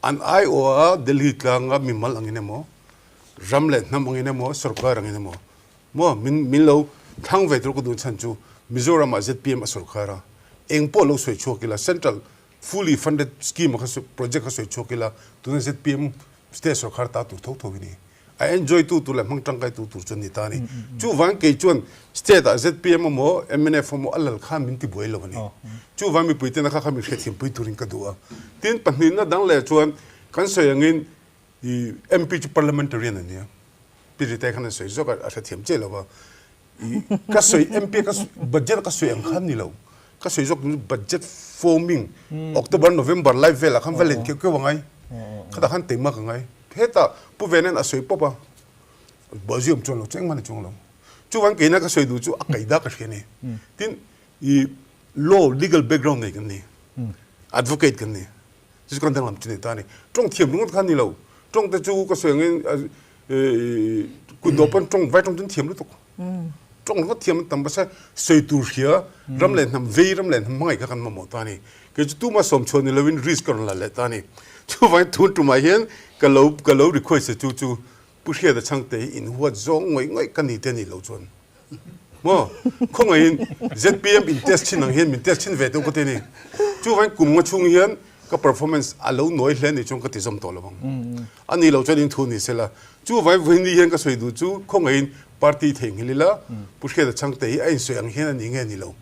C: An aiawha Delhi tlanga mimal angin emaw, ram leh hnam angin emaw, sorkar angin emaw, Maw min min lo thlang ve tur ka duh chhan chu Mizoram ah zpm a sorkar a, eng pawh lo sawi chhuak ila central fully funded scheme kha project kha sawi chhuak ila tuna zpm state sorkar ta tur tho tho hi ni. A enjoy tu tur leh hmang tangkai tu tur chu an ni ta a ni. Chuvang kei chuan state ah zpm emaw mnf emaw a lal khan min ti buai lo a ni. Chuvang mipui tena kha kha min hriatthiampui turin ka duh a. Tin pahnihna dang leh chuan kan sawi angin I MP chu parliamentarian a nia. Pi Rita khan a sawi zawk a, a hrethiam chiah lo va. I ka sawi MP ka budget ka sawi ang khan ni lo. Ka sawi zawk chu budget forming October November lai velah khan va len keuh keuh a ngai. Khatah khan teima ka ngai. Hetah Pu Venan a sawi pawp a, buaizui awm chuan lo chu engmah ni chuang lo. Chuvang keina ka sawi duh chu a kaida ka hria a ni. Tin i law legal background nei kan ni. Advocate kan ni. Chu chu kan danglam chu ni ta a ni. Tawng thiam ringawt kha a ni lo. Tawng te chu ka sawi angin kut dawh pawn tawng vai tawng chu an thiam lutuk. Tawng ringawt thiam an tam basa sawi tur hria ram leh hnam vei ram leh hnam hmangaih kha kan mamawh ta a ni. Kei chu tuma sawm chhuah ni lovin risk ka rawn la leh ta a ni. Chuvangin tun tumah hian ka lo ka lo request a chu chu Pu Hriata Chhangte hi inhuat zawng ngawih ngawih ka ni te ni lo chuan maw khawngaihin zpm in test thin ang hian min test thin ve teuh ka ti a ni. Chuvangin kum nga chhung hian ka performance a lo nawi hle ni chuan ka ti zawm tawh lo ang. A ni lo chuan in thu ni sela. Chuvangin vawiin hian ka sawi duh chu khawngaihin party theihnghilh ila Pu Hriata Chhangte hi a insawi ang hian a ni nge ni lo.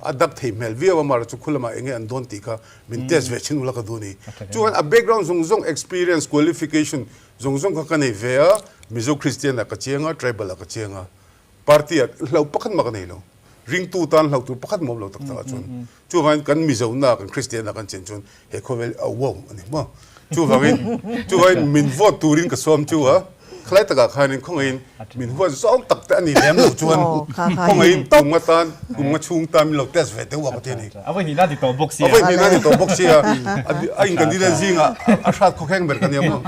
F: A dak thei hmel viau a, mahra chu khu lamah enge an dawn tih kha min test ve thin ula ka duh a ni. Chuan a background zawng zawng, experience, qualification zawng zawng kha ka nei ve a, Mizo Christian ah ka chiang a, tribal ah ka chiang a, party ah hlauh pakhat mah ka nei lo. Ringtu tan hlauh tur pakhat mah awm lo tak tak ah chuan. Chuvangin kan Mizo na kan Christian na kan chen chuan he khawvel a wow a ni maw. Chuvangin chuvangin min vote turin ka sawm chu a, khalai takah khanin khawngaihin min huat zawng tak te a ni lem lo chuan khawngaihin kum nga tan kum nga chhung tan min lo test ve deuh a ka ti a ni.
G: A vawi hnihna ni tawh bawk sia.
F: A vawi hnihna ni tawh bawk sia. A in candidate zingah a hrat khawkheng ber ka nia maw.